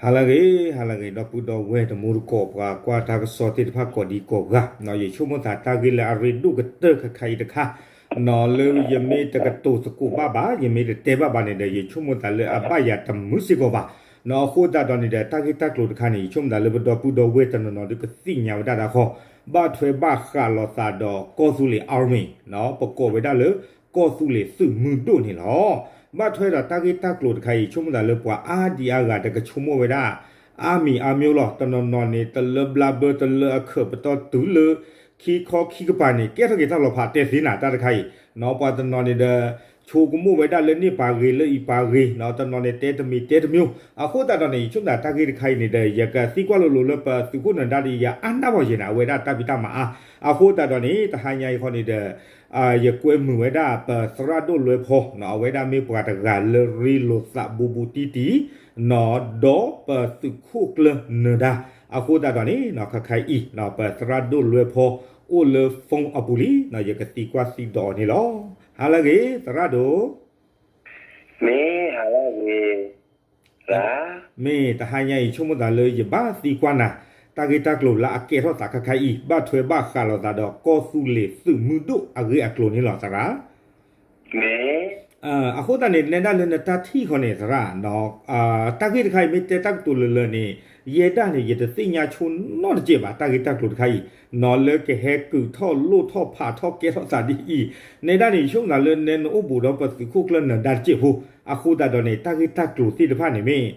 ဟါလၢအဂ့ၤ ဟါလၢအဂ့ၤ ဒီပုၢ်ဒီဝဲၢ်တံၤသကိး ပှၤကွၢ်တၢ်ကစီၣ်သ့ၣ်တဖၣ်ကိးဒံကိးဂၤ, ယဆိကမိၣ်သးတၢ်ဂ့ၢ်လၢအရ့ဒိၣ်ကတၢၢ်ခဲခါအံၤတခါ, လၢယမ့ၢ်တကတိၤသကိးဘၣ်ဘၣ် ယမ့ၢ်တတဲဘၣ်ဘၣ်န့ၣ်ဒီး ယဆိကမိၣ်သးလၢအဘၣ်ယၤတမုာ်စ့ၢ်ကီးဘၣ်. အဃိသတးဒီးန့ၣ်ဒီး တၢ်ဂ့ၢ်တၢ်ကျိၤတခါန့ၣ် ယဆိကမိၣ်သးလၢပဒီပုၢ်ဒီဝဲၢ်တနီၤနီၤဒုးကသ့ၣ်ညါဝဲဒၣ်တၢ်ဃီ, ဘၣ်ထွဲဘၣ်ဃးလိာ်သးဒီးကီၢ်သူလ့ၤ army ပကိးဝဲဒၣ်လၢ ကီၢ်သူလ့ၤသုးမုၢ်ဒိၣ်န့ၣ်လီၤ. ဘၣ်ထွဲဒီးတၢ်ဂ့ၢ်တၢ်ကျိၤတခါအံၤ ဆိကမိၣ်သးလၢပှၤအါဒံအါဂၤဒီးကဆိကမိၣ်ဝဲဒၣ် အါမံၤအါမျိၤလီၤ. တနီၤနီၤန့ၣ် တလၢဘျါဘၢ တလၢအခၢးပတီၢ်တုၤလၢ ခံခီခံကပၤန့ၣ် ကဲထီၣ်က့ၤတၢ်လီၤဖး တဲသ့နၤတၢ်တခါအံၤ, ပှၤတနီၤန့ၣ်ဒီး ဆိကမိၣ်ဝဲဒၣ်လၢန့ၣ်ပာ်ဂ့ၤ လၢအံၤပာ်ဂ့ၤ, တနီၤန့ၣ်တဲတမံၤတဲတမျိၤ. အဃိသတးဒီးန့ၣ် ယဆိကမိၣ်သးတၢ်ဂ့ၢ်တခါအံၤန့ၣ်ဒီး ယကသံကွၢ်လိၤလိၤလၢပသုးခိၣ်နၢၤဒါဒီး ယၤအါနၢ်ဘၣ်ယဲၢ်န့ၣ် အဝဲဒၣ်တၢ်ဖံးတၢ်မၤအါ. အဃိသတးဒီးန့ၣ် တဟါညါအံၤဃီန့ၣ်ဒီး ယကွဲမုာ်ဝဲဒၣ်ပသရၣ်ဒိၣ်လွဲဖီ, အဝဲဒၣ်မ့ၢ်ပှၤတဂၤလၢရ့လိာ်သးဘူးဘူးတံၢ်တံၢ်, ဒီးပသုးခိၣ်ကျၢၢ်နၢၤဒါ. အဃိသတးဒီးန့ၣ် ခဲခါအံၤ ပသရၣ်ဒိၣ်လွဲဖီ အိၣ်လၢ phone အပူၤလံ, ယကသံကွၢ်သံဒိးအီၤန့ၣ်လီၤ. ဟါလၢအဂ့ၤ သရၣ်ဒိၣ် မ့ၢ်ဟါလၢအဂ့ၤ, မ့ၢ်တဟါညါအံၤ ဆိကမိၣ်သးလၢယဘၣ်သံကွၢ်နၤ တၢ်ဂ့ၢ်တၢ်ကျိၤလၢအကဲထီၣ်သးခဲခါအံၤ ဘၣ်ထွဲဘၣ်ဃးလိာ်သးဒီးကီၢ်သူလ့ၤသုးမုၢ်ဒိၣ်အဂ့ၢ်အကျိၤန့ၣ်လီၤ သရၣ်. အဃိသတးန့ၣ် နဲဒၣ်လၢနတၢ်ထံၣ်ဃီန့ၣ် သရၣ်, တၢ်ဂ့ၢ်တခါအံၤမ့ၢ်တဲတၢ်ကတိၤလၢာ်လၢာ်န့ၣ် ယဲဒၣ်န့ၣ် ယတသ့ၣ်ညါဆိနီတစဲးဘၣ် တၢ်ဂ့ၢ်တၢ်ကျိၤတခါအံၤ နီၢ်လၢကဟဲကုာ်ထီၣ်လိၣ်ထီၣ်ဖးထီၣ်ကဲထီၣ်သးဒ်အံၤ, နဲဒၣ်န့ၣ် ယဆိကမိၣ်သးလၢနဲနအိၣ်ဘူးဒီးပသုးခိၣ်ကျၢၢ်နၢၤဒါတစဲးဖိ, အဃိသတးဒီးန့ၣ် တၢ်ဂ့ၢ်တၢ်ကျိၤသ့ၣ်တဖၣ်န့ၣ်မ့ၢ်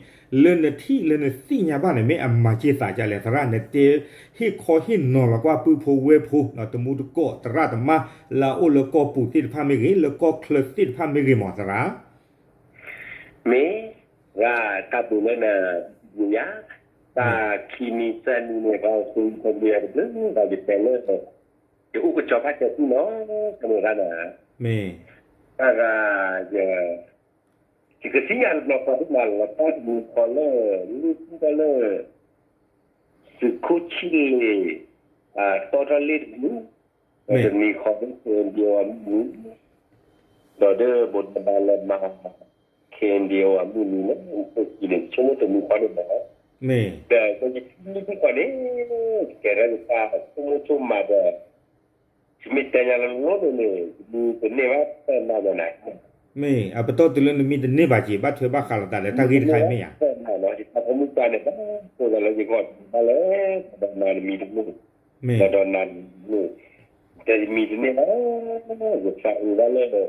လၢနထံၣ်လၢနသ့ၣ်ညါဘၣ်န့ၣ် မ့ၢ်အမၤက့ၤသးဒ်လဲၣ် သရၣ်, နတဲဟ့ၣ်ခီဟ့ၣ်နီၤလီၤကွၢ်ပုၢ်ဖိဝဲၢ်ဖိ တမူတကိးသရၣ်သမါ လၢအအိၣ်လၢကီၢ်ပူၤသ့ၣ်တဖၣ်မ့ၢ်ဂ့ၤ လၢကီၢ်ချၢသ့ၣ်တဖၣ်မ့ၢ်ဂ့ၤမး သရၣ်. မ့ၢ် တၢ်ဘျုးလၢနညါ, တၢ်ခံနံၤသၢနံၤန့ၣ် ပှၤအိၣ်သကိးတဘျုးတဘျုး ယတဲလၢ ယအိၣ်ကစီၤဖးစၢၤသံနီၤ တမ့ၢ်ဘၣ်နၤ, မ့ၢ် တၢ်ဂၤ ယ ယကသ့ၣ်ညါတဘျီဃီဒ်မးလီၤ တၢ်တမံၤဃီလၢ လၢသံတၢ်လၢ သုးခိၣ်ဆံလ့ၤ တီထီၣ်လ့ၣ်တမံၤ, ဒီးတမံၤဃီလၢ KNDO အမုၢ်နံၤ, ဒီးဒ်ဘိးဒိဘၣ်လၢမၤ KNDO အမုၢ်နံၤလၢ အိၣ်ခံန့ၣ် ဆိကမိၣ်တမံၤဃီန့ၣ်မး, ဒီးယထံၣ်လၢသံကွၢ်န့ၣ် ကဲထီၣ်ယတၢ်ဆိကမိၣ်ဆိကမးဒီး ယမ့ၢ်တဲညါလၢလီၤန့ၣ်န့ၣ် ယမံတန့ၢ်ဘၣ် ပၢၢ်မၤဒီးနၤ, မ့ၢ်အပတီၢ်တုၤလၢနမံတန့ၢ်ဘၣ်က့ၤ ဘၣ်ထွဲဘၣ်ဃးလိာ်သးလၢတၢ်ဂ့ၢ်တခါအံၤမ့ၢ်ဧါ, ပၢၢ်မၤဒီး ယတၢ်ဖိမုၣ်ပှၢ်န့ၣ် ဘၣ်ကိးသးလၢယဂီၢ်ဘၣ်လၢ ဒီးနၤတမံတမုၣ်, ဒီးနၤတမံတမုၣ်, ဒီးယမံတန့ၢ်ဘၣ်, ယသးအုးဘၣ်လၢ တၢ်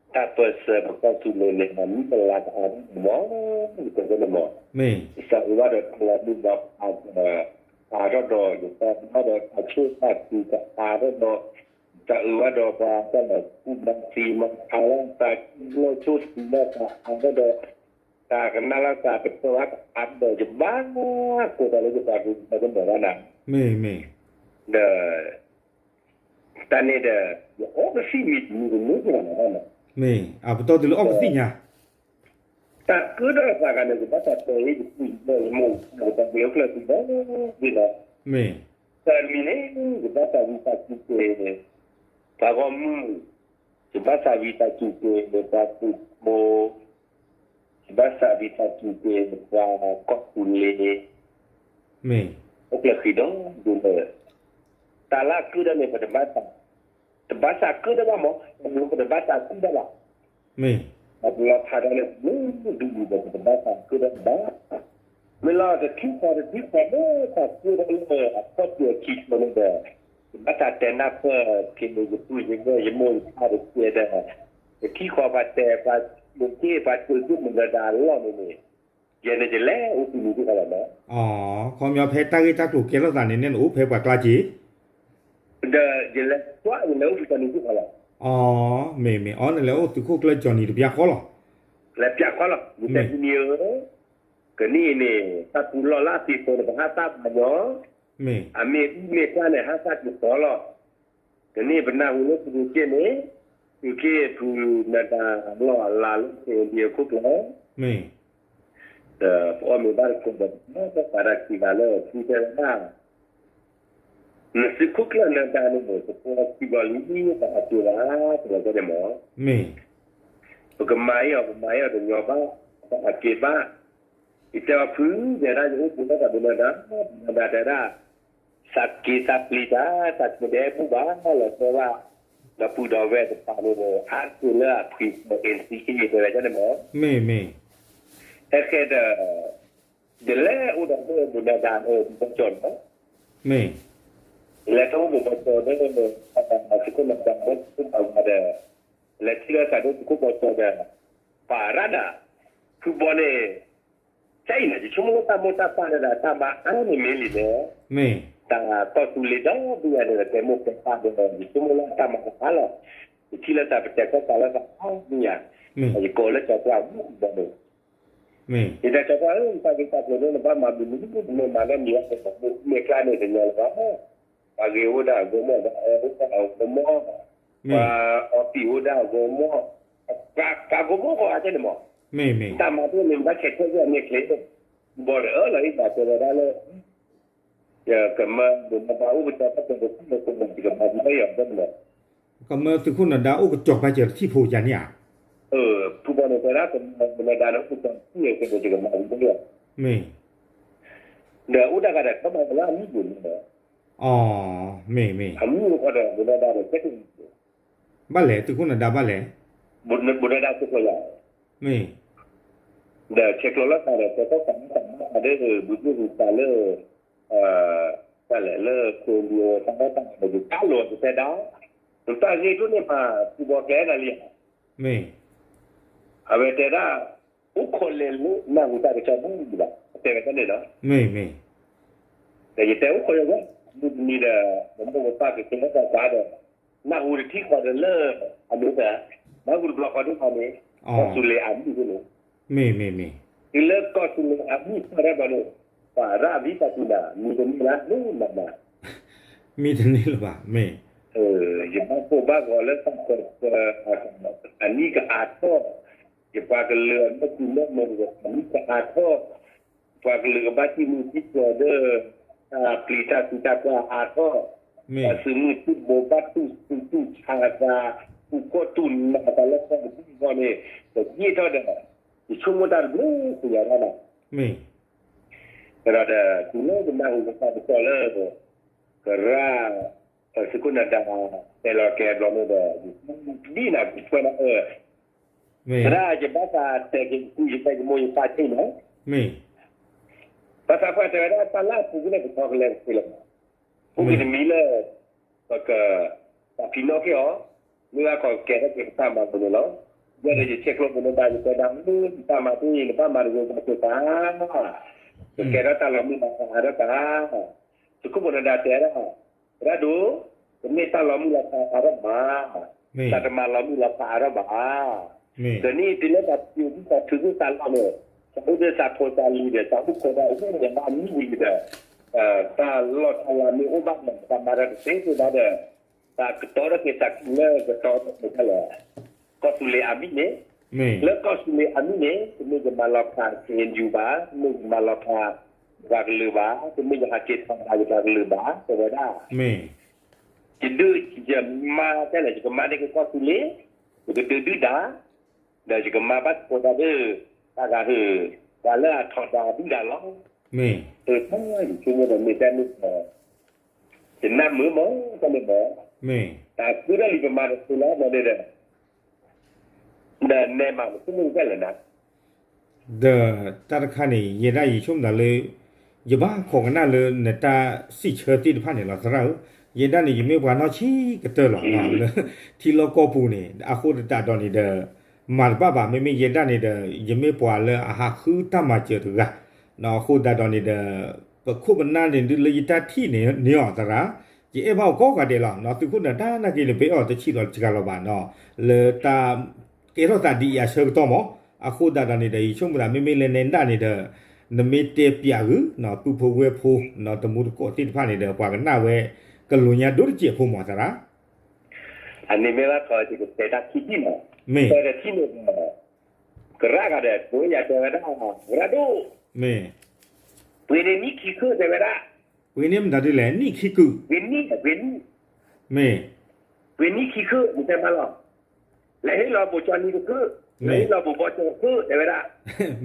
ပၢၢ်ဆၢပကီၢ်သူလ့ၤန့ၣ် မၤမံၣ်မၤလၤကအါဒိၣ်မး, ယတဲန့ၣ်မး, ယသးအုးဘၣ်ဒီးတၢ်လီၤမုၢ်လီၤဖး ကအါထီၣ်ဒီး ယသးအုးဘၣ်ဒီးတၢ်ဆိၣ်တၢ်ထုကအါထီၣ်ဒီး, ယသးအုးဘၣ်ဒီးပှၤတၢ်လီၤကူၣ်ဘၣ်သံမၤဖး တၢ်လီၤဆိၣ်သံလီၤကအါထီၣ်ဒီး, တၢ်ကနၣ်လၢတၢ်ကတၢၢ်ဘၣ်ကအါထီၣ်ဒီး ယဘၣ်ကိးသးလၢယသးအုး ယသးကမၢၢ်ဘၣ်နၤ, ဒီး တၢ်န့ၣ်ဒီး ယအိၣ်ကသံၣ်မံၤတမံၤတမံၤန့ၣ်လီၤ, မ့ၢ်အပတီၢ်တုၤလၢအီၣ်ကသံၣ်ညါ, တၢ်ကၢထီၣ်သးဂၤန့ၣ် ယဘၣ်သးတဲဟ့ၣ်ယပုၢ်ယဝဲၢ်ယမိၢ် ယပှၤကလုာ်အိၣ်ကျၢၢ်သံဒီး, မ့ၢ် တၢ်တမံၤန့ၣ် ယဘၣ်သးဝံသးစူၤက့ၤ ပှၤဂီၢ်မုၢ်, ယဘၣ်သးဝံသးစူၤက့ၤ ပှၤသုးဖိ ယဘၣ်သးဝံသးစူၤက့ၤ ပှၤကီၢ်သူလ့ၤ မ့ၢ် အိၣ်ကျၢၢ်ဃံဒီးဒိၣ်လၢ တၢ်လၢအကၢထီၣ်န့ၣ် ပတဘၣ်သး, တဘၣ်သးကၢထီၣ်ဘၣ်မး, ပတဘၣ်သးကၢထီၣ်ဘၣ်, မ့ၢ် ပလီၤဖးထီၣ်န့ၣ် ဒူဒူဒီး ပတဘၣ်သးကၢထီၣ်ဘၣ်, မ့ၢ်လီၤ တထံၣ်ဃီတထံၣ်ဃီလၢတၢ်ကၢထီၣ်လၢအခီၣ်ထံးအခံဆိန့ၣ်ဒီး ပဘၣ်သးတဲနၢ်ပၢၢ်က့ၤန့ၣ် ယပုၢ်ယဝဲၢ်ယမိၢ်ယပၢ်တကဲဒီး, တထံၣ်ဃီပှၤတဲပှၤက့ၤ ပှၤက့ၤက့ၤမုၢ်နၤဒါအလီၢ်န့ၣ်န့ၣ်, ယဲန့ၣ်ယလဲၤအိၣ်ပူၤနံၤသ့ၣ်ဃီလီၤမး, အခီပညီဖဲတၢ်ဂ့ၢ်တၢ်ကျိၤကဲထီၣ်သးန့ၣ် နဲနအိၣ်ဖဲပှၤကျါက့ၤ, ဒီးယလဲၤကွၢ် ယလဲၤအိၣ်ပူၤနံၤသ့ၣ်ဃီလီၤ, မ့ၢ်မ့ၢ် အီ နလဲၤအိၣ်သုးခိၣ်ကျၢၢ်ကၠီၤနံၤတပျၢ်ဃီလီၤ, လဲၤပျၢ်ဃီလီၤ, ယတဲပူၤနံၤဧၢ ကနံၣ်အံၤန့ၣ် တၢ်ပူၤလီၢ်လၢအသံသိးန့ၣ် ပဟးသၣ်ပှၤညီ, အမ့ၢ်အမ့ၢ်ကျါန့ၣ် ဟးသၣ်က့ၤသီလီၤ, ကနံၣ်ပနၢ်ဟူလၢပူၤက့ၤန့ၣ်, သုးက့ၢ်ပူၤနၤဒါလီၢ်အလၤလၢ KNDO အခိၣ်ကျၢၢ်, ဒီးပအီၣ်မ့ၤဘၣ်တကိးဒီး ပတၢ်သးတၢ်ခံးဂၤလၢ သုတဲဝဲဒၣ် နသုးခိၣ်ကျၢၢ်နၢၤဒါန့ၣ် ပကွၢ်စံးဘီလံ ပအက့ၤဘၣ် တလီၤကဲန့ၣ်မး, ပကမၤအီၤ ပမၤအီၤတညီဘၣ်, ပအက့ၤဘၣ်, ယတဲဘၣ်ဖု တဲဒၣ်ယအိၣ်ဘူးလၢတၢ်ဒိးနၢၤဒါ, နၢၤဒါတဲဒၣ်, သးက့ၤသးပျံၤတၢ် သးက့ၤဒဲပူၤဘၣ်လီၤတဲဘၣ်, ဒီပုၢ်ဒီဝဲၢ်တဖၣ်န့ၣ်ဒီး အါတက့ၢ်လၢအဖှံ အ့ၣ်စံၣ်က့ တဲဝဲန့ၣ်မး, မ့ၢ်မ့ၢ်, ဟဲခဲဒီး ဒ်လဲၣ်အိၣ်ဒီးဒိးနၢၤဒါ အိၣ်ဘူးကီၢ်ကၠီၣ်န့ၣ်မး, မ့ၢ်, လဲၤထီၣ်အိၣ်ဘူးကီၢ်ကၠီၣ်ဒီး သုးခိၣ်နၢၤဒါဒီးသုးခိၣ်ဘၣ်ဝါဒီး လဲၤထံၣ်လိာ်သးဒီးသုးခိၣ်ကၠီၣ်ဒီး ပာ်ရၣ်ဒၣ်, ဖုဘီန့ၣ် ကဲအံၤန့ၣ် ယဆိကမိၣ်လၢတၢ်မိၢ်တၢ်ပၢ်န့ၣ်ဒီး တၢ်မၤအါန့ၣ်မ့ၢ်လံန့ၣ်, တၢ်ကီၢ်သူလ့ၤဒီဘ့ၣ်ညါန့ၣ်ဒီး တဲမိၢ်တဲပၢ်ဒီး ယဆိကမိၣ်လၢတၢ်မၤအါလီၤ, ယထံၣ်လၢတၢ်ပတဲာ်ကီၢ်သးလၢတၢ်အါန့ၣ်ဧါ, ယကိးလၢကၠီၤပှၢ်မူဘီန့ၣ် ယတဲကၠီၤပှၢ်ဧၢ တၢ်ဂ့ၢ်တၢ်ကျိၤန့ၣ် နဘၣ်မၤမနုၤမနုၤ နမ့ၢ်မၤလၢမံၤအီၤ နမ့ၢ်ကျါန့ၣ် တညီလၢၤဘၣ်, ပှၤဂ့ၤအိၣ်ဒၣ်အဂီၢ်မီၢ် ပှၤအၢအိၣ်ဒၣ်အဂီၢ်မီၢ်, ပှၤအီပံာ်အိၣ်ဒၣ်အဂီၢ်မီၢ်, ပှၤဂီၢ်မီၢ်ဂီၢ်အါကဲန့ၣ်မး, တၢ်မၤတအိၣ်န့ၣ် နဘၣ်ဆဲးထွဲက့ၤအမဲာ်ချ့, ဘီဒီးအၢလီၤအံၤ ဘၣ်တဲဝဲဒၣ်လၢ ကမၢ ဒိးနၢၤဒါအိၣ်ကတီၤဖဲကဲၤတထံၣ်ဖိ ကမၢယၤဘၣ်မး, ကမၢသုးခိၣ်နၢၤဒါအိၣ်ကတီၤဖဲကဲၤတထံၣ်ဖိယၤန့ၣ်ဧါ, ဖုဘီန့ၣ်တဲဒၣ် ကမၢဒိးနၢၤဒါန့ၣ် အိၣ်ကတီၤတထံၣ်ဖိ ကမၢယၤဘၣ်မး, မ့ၢ်, ဒီးအိၣ်တၢ်ဂၤဒီး ခီမၤကလၢအမံၤပူၤန့ၣ်, အမံၤအိၣ်ဃီဒီး ဒိးနၢၤဒါဒီး ကဲထီၣ် ဘၣ်လဲၣ် သုးခိၣ်နၢၤဒါဘၣ်လဲၣ်, ဒိးနၢၤဒါဆဲးကျိးယၤ, မ့ၢ်, ဒီးဆဲးကျိးလီၤသးဒီး တဲကီၢ်သးမၤသးမၤသးဒီး ဘုသူၣ်ဘုသးလၢ တၢ်လဲၣ်လၢ ခိၣ်ဒံဧိၤ တၢ်လီၢ်တၢ်န့ၣ် ယတၢ်လိၣ်ကတဲဒၣ်, နတၢ်ဂ့ၢ်ဒိၣ်န့ၢ်မး ပူၤဘီကျဲနၤလံဧါ, မ့ၢ်, အဝဲတဲဒၣ်, အိၣ်ခိးလဲၤလၢနၢ်ဟူတၢ်ကစီၣ်ဘူၣ်လီၤ တဲဝဲတၢ်န့ၣ်လီၤ, မ့ၢ်မ့ၢ်, ဒီးယတဲအိၣ်ခိးယဝဲ, မုၢ်တနံၤဒီး ပမိၢ်ပပၢ်ကကဲထီၣ်သးဒီး နၢ်ဟူတထံၣ်ဃီဒီးလၢ အမ့ၢ်တၢ်, နၢ်ဟူတဘျီဃီဒိၣ်မးန့ၣ်, ကီၢ်သူလ့ၤအမံၤန့ၣ်, မ့ၢ်မ့ၢ်မ့ၢ်, တုၤလၢကီၢ်သူလ့ၤအမံၤဖျါထီၣ်ဘၣ်န့ၣ်, ပှၤရၣ်အမံၤပှၤတူၢ်နၤ မံၤတန့ၢ်လၢ်လၢနၤမး, မံၤတန့ၢ်လၢၤဘၣ် မ့ၢ်, ယဘၣ်ကိၢ်ဘၣ်ဂီၤလၢတၢ်က, အနံၣ်ကအါထီၣ်, ယပှၤကလုာ်အမ့ၢ်တုၤမ့ၢ်မ့ၢ်တဂၤ အနံၣ်ကအါထီၣ်, ပှၤကလုာ်ကဘၣ်တံၢ်မုၢ်တံၢ်ကျိၤဒီး တၢ်ပျံၤတၢ်ဖုးတၢ်ပှၢ်အါထီၣ်, ပှၤသုးမုၢ်သုးဘိးဘၣ်တူၢ်ဆူးတူၢ်ဆါအသး, ပူၤဖှီၣ်တူၢ်နးအသးလၢကီၢ်တဘ့ၣ်အဂီၢ်န့ၣ်, ပယံာ်ထီၣ်ဒီး ယဆိကမိၣ်တၢ်တဘျုးပယီၤဒၣ်ဘၣ်, မ့ၢ်, ဒီးတုၤလၢယနၢ်ဟူကစၢ်ကစီၣ်လၢ ကရၢ, သုးခိၣ်နၢၤဒါ တဲလီၤကဲဘျီန့ၣ်ဒီး ဒ်နၤကွဲးလီၤအၢ, သရၣ် ယဘၣ်သးတဲက့ၤယကုၢ်ယဖဲယမိၢ်ယပၢ်ဆ့ၣ်နီၤ, မ့ၢ်, ဘၣ်ဆၣ်ပှၤတဲဝဲဒၣ်တၢ်လၢအပူၤကွံာ်န့ၣ် ကထီကလဲၤကသ့လၢၤဘၣ်, အိၣ်ဘှံးတမံၤလၢ ပက ပာ်ဖံးနီၣ်က့ၤအီၤ, မ့ၢ်ဘၣ်ကီးကဲထီၣ်က့ၤပတၢ်မၤလိာ်န့ၣ်လီၤ, ယဲဒီးယဆဲးကျိးပနဒါ ယတဲဒၣ်မ့ၢ်ပတၢ်မၤသ့ နဘၣ်မၤတဂ့ၤဘၣ်က့ၤပၢ်, ကကဲထီၣ်တၢ်လီၤမုၢ်လီၤဖးအါထီၣ်ပၢ်, သုးခိၣ်ပနဒါတဲဒၣ်, သရၣ်ဒိၣ်, တမ့ၢ်တၢ်လီၤမုၢ်လီၤဖးအါထီၣ်ဘၣ်, တၢ်တမၤလီၤမုၢ်လီၤဖးအါထီၣ်ဘၣ်, ဒီးန့ၣ်တုၤလၢတၢ်ပၢၤဒ်တၢ်ထုးသ့ၣ်သးလီၢ်န့ၣ်, တၢ်အိၣ်ဒီးသးဖိသးလံၤဒီး တၢ်အိၣ်ခိးဒၣ်အိၣ်ဒီးဘၣ်မုၢ်ဝံၤဒီး, တၢ်လီၢ်တၢ်လၤမ့ၢ်အိၣ်ဘၣ်ဒီး တၢ်မၤဒီးတသ့သ့ဘၣ်ဒီး, တၢ်ကတီၤထီၣ်က့ၤသးခုလၢကတီၤထီၣ်က့ၤတၢ်လီၤ, ကီၢ်သူလ့ၤအမံၤန့ၣ်, လၢကီၢ်သူလ့ၤအမံၤန့ၣ် တမ့ၢ်ယမၤလီၤဖး ခ့ၣ်အဲၣ်ယူၣ်ဘၣ်, တမ့ၢ်ယမၤလီၤဖး ယပှၤကလုာ်ဘၣ်, တမ့ၢ်ယဟးက့ၤထီၣ်ဘၣ်ယပှၤကလုာ်ဘၣ် တဲဝဲဒၣ်, ယဒုးယမၤတဲလဲၣ် ယကမၤန့ၢ်က့ၤကီၢ်သူလ့ၤ, ယကဒုးဒုၣ်ဒါ, ဒီးယကမၤဘၣ်သကိးတၢ်ဒီး တၢ်ဂၤဟုၣ်, ပှၤလၢအထီဒါဒုၣ်ဒါလီၤ, အၢ ယဆိကမိၣ်ဒီးမ့ၢ်တၢ်န့ၣ်ဒီး ယနၢ်မုာ်မး တၢ်န့ၣ်ဒီး, တၢ်ဃုထီၣ်လံပမၤတသ့လီၤ ဘျီဒ်ဒီး, ဒီးနဲမး နဆိကမိၣ်ကတၢၢ်လၢနၤ ဒီးတၢ်တခါန့ၣ် ယဲဒၣ်ယဆိကမိၣ်သးလၢ ယဘၣ်ခိးကနၣ်လၢနတၢ်စံးဆၢသ့ၣ်တဖၣ်န့ၣ်လီၤ သရၣ်ဧၢ, ယဲဒၣ်န့ၣ် ယမ့ၢ်ပှၤနီၢ်ဆံးကတၢၢ်လီၤ လၢထံလီၢ်ကီၢ်ပူၤန့ၣ် အဃိသတးဒီးန့ၣ်ဒီး မၤတဘၣ်ဘၣ် မ့မ့ၢ်ယဲဒၣ်န့ၣ်ဒီး ယမ့ၢ်ပှၤလၢအဟးဃုတၢ်မၤစၢၤတဂၤ, အဃိသတးဒီးန့ၣ်ဒီး ပခိၣ်ပနၢ်န့ၣ်ဒုးလၢယတၢ်ထံၣ်န့ၣ် န့ၢ်အီၤသရၣ်, ယအဲၣ်ဘၣ်အီၤကိးဂၤဒဲးလီၤ သုးခိၣ်နၢၤဒါနာ်က့န့ၣ် ပအဲၣ်အီၤတဆံးလီၤတစှၤလီၤဘၣ်နီၤ, လၢတၢ် ကဲထီၣ်သးဒ်အံၤအဆၢကတီၢ်မး, အဃိသတးဒီးန့ၣ်ဒီး ယဆိကမိၣ်သးမ့မ့ၢ်လၢနဲဒၣ်န့ၣ်ဒီး နမ့ၢ်တဲပျးဂုာ် ပုၢ်ဖိဝဲၢ်ဖိ တမူတကိးသ့ၣ်တဖၣ်န့ၣ်ဒီး ပှၤကနၣ်ဝဲ ကလိာ်ညါဒိၣ်တစဲးဖိမးသရၣ်, အန့ၣ်မ့ၢ်ဘၣ်ခီယကတဲတၢ်ခံထံၣ်မး, မ့ၢ်, တထံၣ်န့ၣ်ဒီး ကရၣ်ဂၤဒီး ကိးယၤတဲဝဲဒၣ် ကရၣ်ဒိၣ်, မ့ၢ်, ပှ့ၤန့ၢ်နံၣ်ခံခုၣ်တဲဝဲဒၣ်, ပှ့ၤန့ၢ်မတၤဒ်လဲၣ် နံၣ်ခံကုၢ်, ပှ့ၤနံၣ်, ပှ့ၤနံၣ်, မ့ၢ်, ပှ့ၤနံၣ်ခံခုၣ် နတဲမးလီၤ, လဲၤဟ့ၣ်လီၤဘိးကၠီနံၤတခုၣ်, လဲၤဟ့ၣ်လီၤဘိးဘီကၠီတခုၣ် တဲဝဲဒၣ်,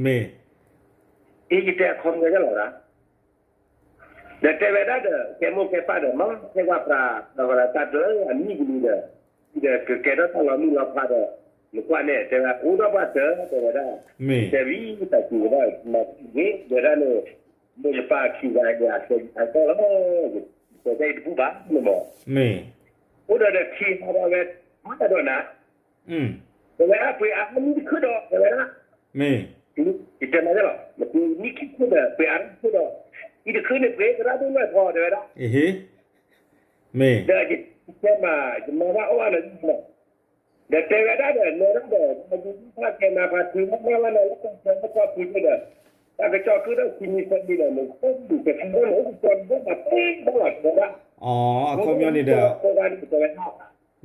မ့ၢ်, အ့ ယတဲအခီပညီလီၤဒၣ်, ဒီးတဲဝဲဒၣ်ဒီး ကဲမိၢ်ကဲပၢ်ဒီး မၤထဲဝဲပြး ဒီးဝဲဒၣ်တၢ်တလၢအမံၤကလံၤဒီး ဒီးကကဲထီၣ်တၢ်လီၤမုၢ်လီၤဖးဒီး နကွၢ်န့ၣ် တဲဝဲအိၣ်ဒီးပှၤတၢ် တဲဝဲဒၣ်, မ့ၢ်တဲဝံၤ တၢ်စံးဝဲဒၣ် မၤတဂ့ၤ ဝဲဒၣ်န့ၣ် မိၢ်ယပၢ်ခံဂၤအံၤ အတဲအကီၢ်လီၤ, တဲတၢ်အံၤတဘူၣ်ဘၣ်န့ၣ်မး, မ့ၢ်အိၣ်ဒီးဒီးခံဂၤဒီးဝဲ မၤတၢ်ဒီးနၤ တဲဝဲဒၣ် ပှ့ၤအါထီၣ်နံၣ်တခုဒီး တဲဝဲဒၣ်, မ့ၢ်ယတဲမးလီၤ, နပှ့ၤနံၣ်ခံခုဒီး ပှ့ၤအါထီၣ်တခုဒီး အံၤတခုန့ၣ် ပှ့ၤကရၢဒိၣ်လွဲၢ်ဖီ တဲဝဲဒၣ်, မ့ၢ်ဒီးယတဲမး ယမၤဘၣ်အီၣ်အါလၢ ဒီးတဲဝဲဒၣ်ဒီး နဲဒၣ်ဒီး ပှၤယူၤဖးကဲနၤ ပှၤထုးမၤလၢနၤလၢကီၢ်ဆၢ လၢကီၢ်ပူၤန့ၣ်ဒီး တၢ်ကစီၣ်ကုၣ်ဒီးခံမံၤသၢမံၤဒီး နအိၣ်ကကဲထီၣ်န့ၣ် အိၣ်ကကဲထီၣ်ဘၣ်သ့ဘၣ်လီၤ တဲဝဲဒၣ်, အခီပညီန့ၣ်ဒီး တဲဝဲဒၣ်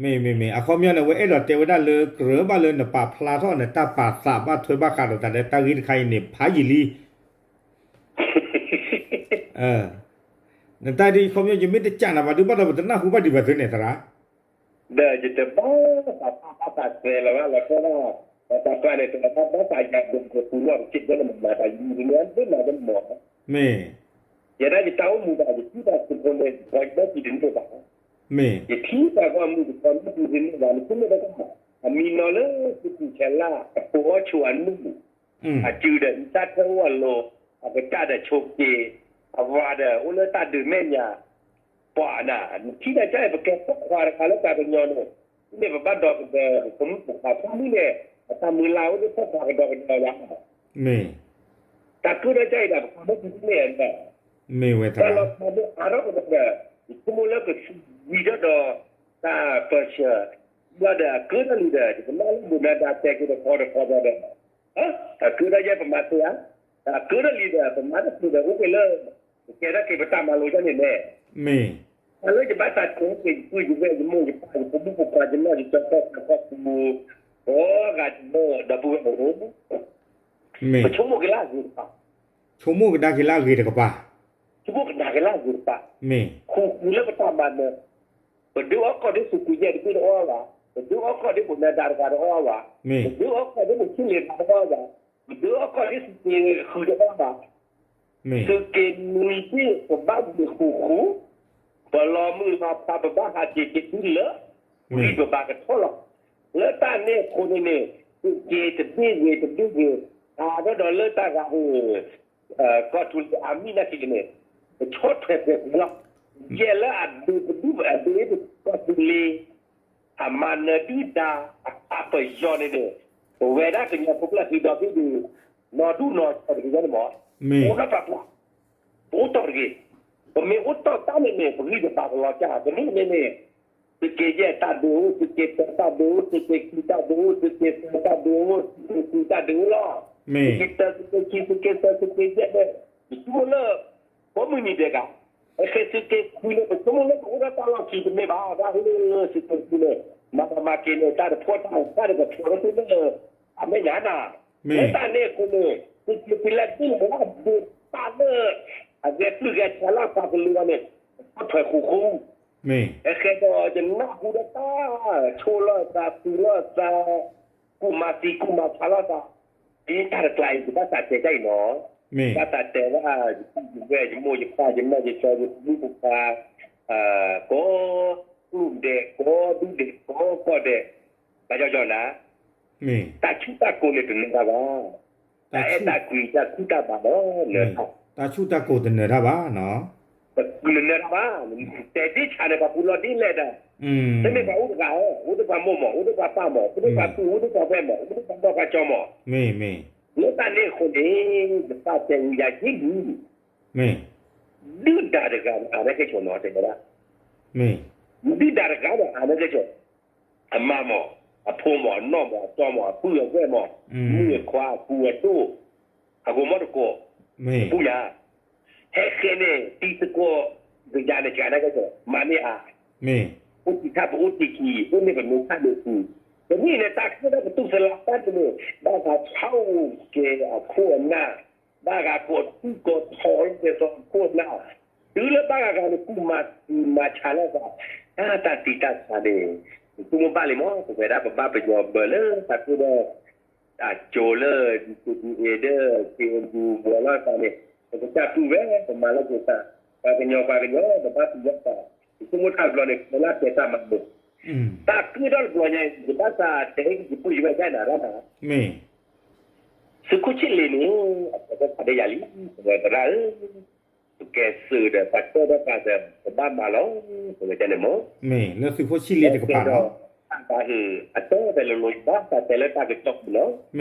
မ့ၢ်မ့ၢ်မ့ၢ် အခီပညီန့ၣ် အဝဲအဲၣ်ဒိးတဲဝဲဒၣ်လၢ ကြၢးဘၣ်လၢနပာ်ဖျါထီၣ်နတၢ်ပာ်သးဘၣ်ထွဲဘၣ်ဃးဒီးတၢ်လၢတၢ်ဂ့ၢ်တခါအံၤန့ၣ် ဖးယံာ်လံ, နတၢ်ဒ်အခီပညီ ယမ့ၢ်တကးနၤဘၣ်ဒုးဘၣ်ဒီး ပတနၢ်ဟူဘၣ်ဒံးဘၣ်သုန့ၣ်သရၣ်, ဒီးယတဘၣ်သးပာ်သးသဲလီၤဘၣ်လီၤ တဲဒၣ်, ဒီးတၢ်ကျါန့ၣ် တဘၣ်သးယၤဒိးကပူၤလီၤ ပစံးဘၣ်နမၤတၢ်ယံၤန့ၣ် ဒ်မၤဒ်မၤ မ့ၢ်ယဲဒၣ်ယတၢ်အိၣ်မူဘၣ် ယထံၣ်တၢ်စံးဖိန့ၣ် ပှၤယဘၣ်စံးတန့ၢ်ဘၣ်, မ့ၢ်ယထံၣ်တၢ်ဂီၢ်မုၢ်တခီမုၢ်ပူၤတန့ၢ်ဘၣ် နဆိကမိၣ်တၢ် အမံၤနီၤလၢသုးက့ၤဆဲးလၢ အဖိအီၣ်ဆိးအနူၢ် အစုဒီး အံသၣ်ထွဲအိၣ်အလိၤ အကစၢ်ဒီးဆိးက့ၤ အဝၤဒီး အိၣ်လၢတၢ်ဒုးမဲာ်ညါ ပှၤနၤ နထံၣ်တၢ်ကါအံၤ ပကဲပိာ်ခွါတခါလၢပှၤကညီန့ၣ် မ့ၢ်ပဘၣ်ဒီးကဒီး ပမုၣ်ပပှၢ်ဖိမုၣ်န့ၣ် အတၢ်မုၢ်လၢ်အိၣ်လၢပှၤကဒီးကဒီးယၤ မ့ၢ်တၢ်ကၢၣ်ဒၣ်ကါအံၤဒီး ပကမ့ၢ်ပမ့ၢ်အဲၣ်ဒီး မ့ၢ်ဝဲတၢ်လီၤဖးဒိၣ်အါထီၣ်ကဒီးဒီး ယဆိကမိၣ်လၢကစံးဝံၤထီၣ်ဒီး တၢ်ပၢဆှၢ ဘၣ်ဒီးအကၢၣ်ဒၣ်လံဒီး ယကနၣ်လၢဘိးနၤဒါတဲက့ၤတခီတခီဒီး တၢ်ကၢၣ်ဒၣ်ယဲပမၤသ့ဧါ, တၢ်ကၢၣ်ဒၣ်လံဒီး ပမၤတသ့ဒီး အိၣ်က့ၤလၢ ပကဲထီၣ်က့ၤပတၢ်မၤလိတၢ်န့ၣ်လဲၣ်, မ့ၢ်တၢ်လၢယဘၣ်သးတဲက့ၤ ယပုၢ်ယဝဲၢ် ယမိၢ်ယပၢ် ယဖိမုၣ်ဖိခွါ ယနီၢ်ယကီၢ် ကီၢ်ဆၣ်ကီၢ်ပူၤ ကိးဂၤဒဲးလၢ ဒီပုၢ်ဝဲၢ်အိၣ် ပဆိကမိၣ်က့ၤလၢအဂ့ၤတကပၤ, ဆိကမိၣ်ကဒါက့ၤလၢအဂ့ၤတကပၤ, ဆိကမိၣ်ကဒါက့ၤလၢအဂ့ၤတကပၤ, မ့ၢ် ဃူဃူလၢပတၢ်မၤနၢၤ, ပဒုးအီၣ်ကီၢ်ဒ်သုးက့ယဲၢ်တဘ့ၣ်တအီၣ်ဘၣ်, ပဒုးအီၣ်ကီၢ်ဒ်ဘိးနၤဒါတဂၤတအီၣ်ဘၣ်, မ့ၢ် ပဒုးအီၣ်ကီၢ်ဒ်ပဆံးလ့ၤဘၣ်တအီၣ်ဘၣ်, ပဒုးအီၣ်ကီၢ်ဒ်သုးက့ဃုတအီၣ်ဘၣ်, မ့ၢ် သုးက့နွံဘ့ၣ်ပဘၣ်ဂ့ၤဃူဃူ, ပလီၤမုၢ်လီၤဖးပဘၣ်ဟးက့ၤက့ၤတုၤလၢ မ့ၢ် ဂံၢ်ပဘၣ်ကထီၣ်လီၤ, လၢတၢ်န့ၣ်အဃိန့ၣ်န့ၣ် သုးက့တဘ့ၣ်ဂ့ၤတဘ့ၣ်ဂ့ၤ အါထီၣ်ဒီးလၢတၢ်ဂၤန့ၣ် ကီၢ်ထူလံအါမံၤနာ်က့ၤန့ၣ် ပဆီၣ်ထွဲပှဲၤပှဲၤလီၤ, ယဲလၢအဒုးပဒုးပအဒုးပကီၢ်ထူလံ အမၤနၢၤဒုၣ်ဒါ အပယီၤန့ၣ်န့ၣ် ပဝဲဒၣ်ကညီဖိကျၢၢ်ခံဒီဘ့ၣ်ဒုး နီၢ်ဒူၣ်နီၢ်ဆၢတဂ့ၤန့ၣ်မး, မ့ၢ် အိၣ်ဒီးပှၤပှၢ် ပအိၣ်တီၢ်တဂ့ၤ, ပမ့ၢ်အိၣ်တီၢ်တၢ်န့ၣ်န့ၣ် ပဂံၢ်ပဘါကလီၤကၢ် ပမ့ၢ်န့ၣ်န့ၣ် သုးက့ယဲၢ်တၢ်ဒုးအိၣ် သုးက့သၢတၢ်ဒုးအိၣ် သုးက့ခံတၢ်ဒုးအိၣ် သုးက့သၢတၢ်ဒုးအိၣ် သုးက့ဃုတၢ်ဒုးအိၣ်လီၤ, မ့ၢ် သုးက့တၢ သုးက့ခံ သုးက့သၢ သုးက့ယဲၢ်န့ၣ် ယဆိကမိၣ်လၢ ကိးမုၢ်နံၤဒဲးဂၤ အဃ့သုးက့ဃုန့ၣ် ပဆိကမိၣ်လၢပအိၣ်ဒီးတၢ်လီၢ်ခံတမ့ၢ်ဘၣ် တၢ်ဟ့ၣ်သုးက့ဃုန့ၣ် မၤဘၣ်မၤက့ၤန့ၣ် တၢ်တဖှီၣ်တၢ်တၢ်တကဖှီၣ်လၢသုလၢ အမဲာ်ညါနၤ, မ့ၢ် လၢတၢ်န့ၣ်အဃိန့ၣ် သုးက့သုးလၢဒ်န့ၣ် ဒုးပာ်လၢ အဂဲၤပျုၢ်ဂဲၤဆးလၢအသးကလီၤန့ၣ် အဆီၣ်ထွဲဃူဃူ မ့ၢ် အဃဲဒီးယနၢ်ဟူဒီးတၢ်ဆိၣ်လီၤသး ပျံၤလီၤသး ကူၣ်မၤသံကူၣ်မၤဆါလီၤသး, ဒ်တၢ်တကျါအံၤ ယဘၣ်သးတဲတၢ်အံၤနီၤ, မ့ၢ် ဘၣ်သးတဲဝဲ ယပုၢ်ယဝဲၢ် ယမိၢ်ယပၢ် ယနီၢ်ယကီၢ် ယဖိမုၣ်ဖိခွါ ကိးကျိၣ်ဒဲး ကိးဒူၣ်ဒဲး ကိးကီၢ်ဒဲး, ဘၣ်ယီယီနၤ, မ့ၢ် တၢ်ဆူၣ်တၢ်ကိၢ်န့ၣ်တနၢၤတၢ်ဘၣ်, တၢ်အဲၣ်တၢ်ကွံတၢ်ဆူၣ်တၢ်ဘၣ်လီၤ, တၢ်ဆူၣ်တၢ်ကိၢ်တနၢၤတၢ်ဘၣ်နီၤ, တနၢၤတၢ်ဘၣ်, တဲဒ်ဆၣ်န့ၣ် ပှၤပူၤလီၤဒ်လဲၣ်ဒီး, တမ့ၢ်ပှၤအိၣ်တဂၤဧၢ, အိၣ်ဒီးပှၤမိၢ်မး အိၣ်ဒီးပှၤပၢ်မး အိၣ်ဒီးပှၤပုၢ် အိၣ်ဒီးပှၤဝဲၢ်မး အိၣ်ဒီးပှၤဒီပှၤကၠီမး, မ့ၢ် မ့ၢ် လၢတၢ်န့ၣ်အဃိန့ၣ် ယသးတဲဝံၤယၤယ့ၢ်လံ, မ့ၢ် ဒုၣ်ဒါတဂၤန့ၣ် အါန့ၢ်ကဲဆိးနီၤ တဲဝဲဒၣ်, မ့ၢ် ဒုၣ်ဒါတဂၤန့ၣ် အါန့ၢ်ကဲဆိး, အမါမး အဖိမး အနီၢ်မး အတီမး အပုၢ်အဝဲၢ်မး မုၣ်အခွါ အကူအဒိၣ် အဂိၤမးတကိး, မ့ၢ် ပူၤယၤ ဟဲဃဲန့ၣ် တံၤသကိး ကယၤန့ၣ် ကနၣ်ကဲဆိး မၤန့ၢ်အါ, မ့ၢ် အိၣ်တံၤထၣ်ပအိၣ်တံၤခံ အိၣ်န့ၢ်ပမ့ၢ်ထၣ်န့ၣ်ခံ, ပမ့ၢ်န့ၣ် တၢ်ကဲထီၣ်ကတူၢ်သလၣ်တၢ်န့ၣ် ဘၣ်သးဆါအိၣ်ကဲအခိၣ်အနၢ်, ဘၣ်ဂၤကိးထံကိးထီၣ်လၢကဲသိးအခိၣ်အနၢ်, တုၤလၢဘၣ်ဂၤဂၤန့ၣ် ကူၣ်မၤသံမၤဆါလိာ်သး, တၢ်တံၤတၢ်ဆါန့ၣ် ပဆိကမိၣ်ဘၣ်လံမး ပဝဲဒၣ်ပဘၣ်ပယီၤဘၢလၢတၢ်ကိၢ်ဒီး တၢ်ကၠိလၢ ဒံၣ်ကူၣ်ဒံၣ်အ့ၣ်ဒီး က့ၣ်အဒူၣ်ဘှီးလီၤသးန့ၣ် ပကစၢ်တူၢ်ဝဲ ပမၤလီၤက့ၤသး ပှၤကညီပှၤကညီ ပဘၣ်တူၢ်လိာ်သး ပဆိကမိၣ်တၢ်ဘျီန့ၣ် ကလၢတဲတၢ်မၤန့ၣ် တၢ်ကဲထီၣ်တဘျီညါ ယဘၣ်သးတဲက့ၤ ယပုၢ်ယဝဲၢ်ဒၣ်နၤရၣ်မး သုးခိၣ်ဆံးလ့ၤန့ၣ် အတဲသကိးဒီးယၤလံ သရၣ်ဧၢ ပကဲသုးဒီး ပှၤတဲဒီးပှၤဒီး ပဘၣ်မၤလီၤ တဲဝဲဒ်န့ၣ်မး လၢသုးခိၣ်ဆံးလ့ၤတကပၤဒီး တၢ်ဘၣ်ဟုၣ် အတဲဖဲလၢလိၤ ဘၣ်သးတဲလၢတၢ်ကစီၣ်ပူၤလီၤ အ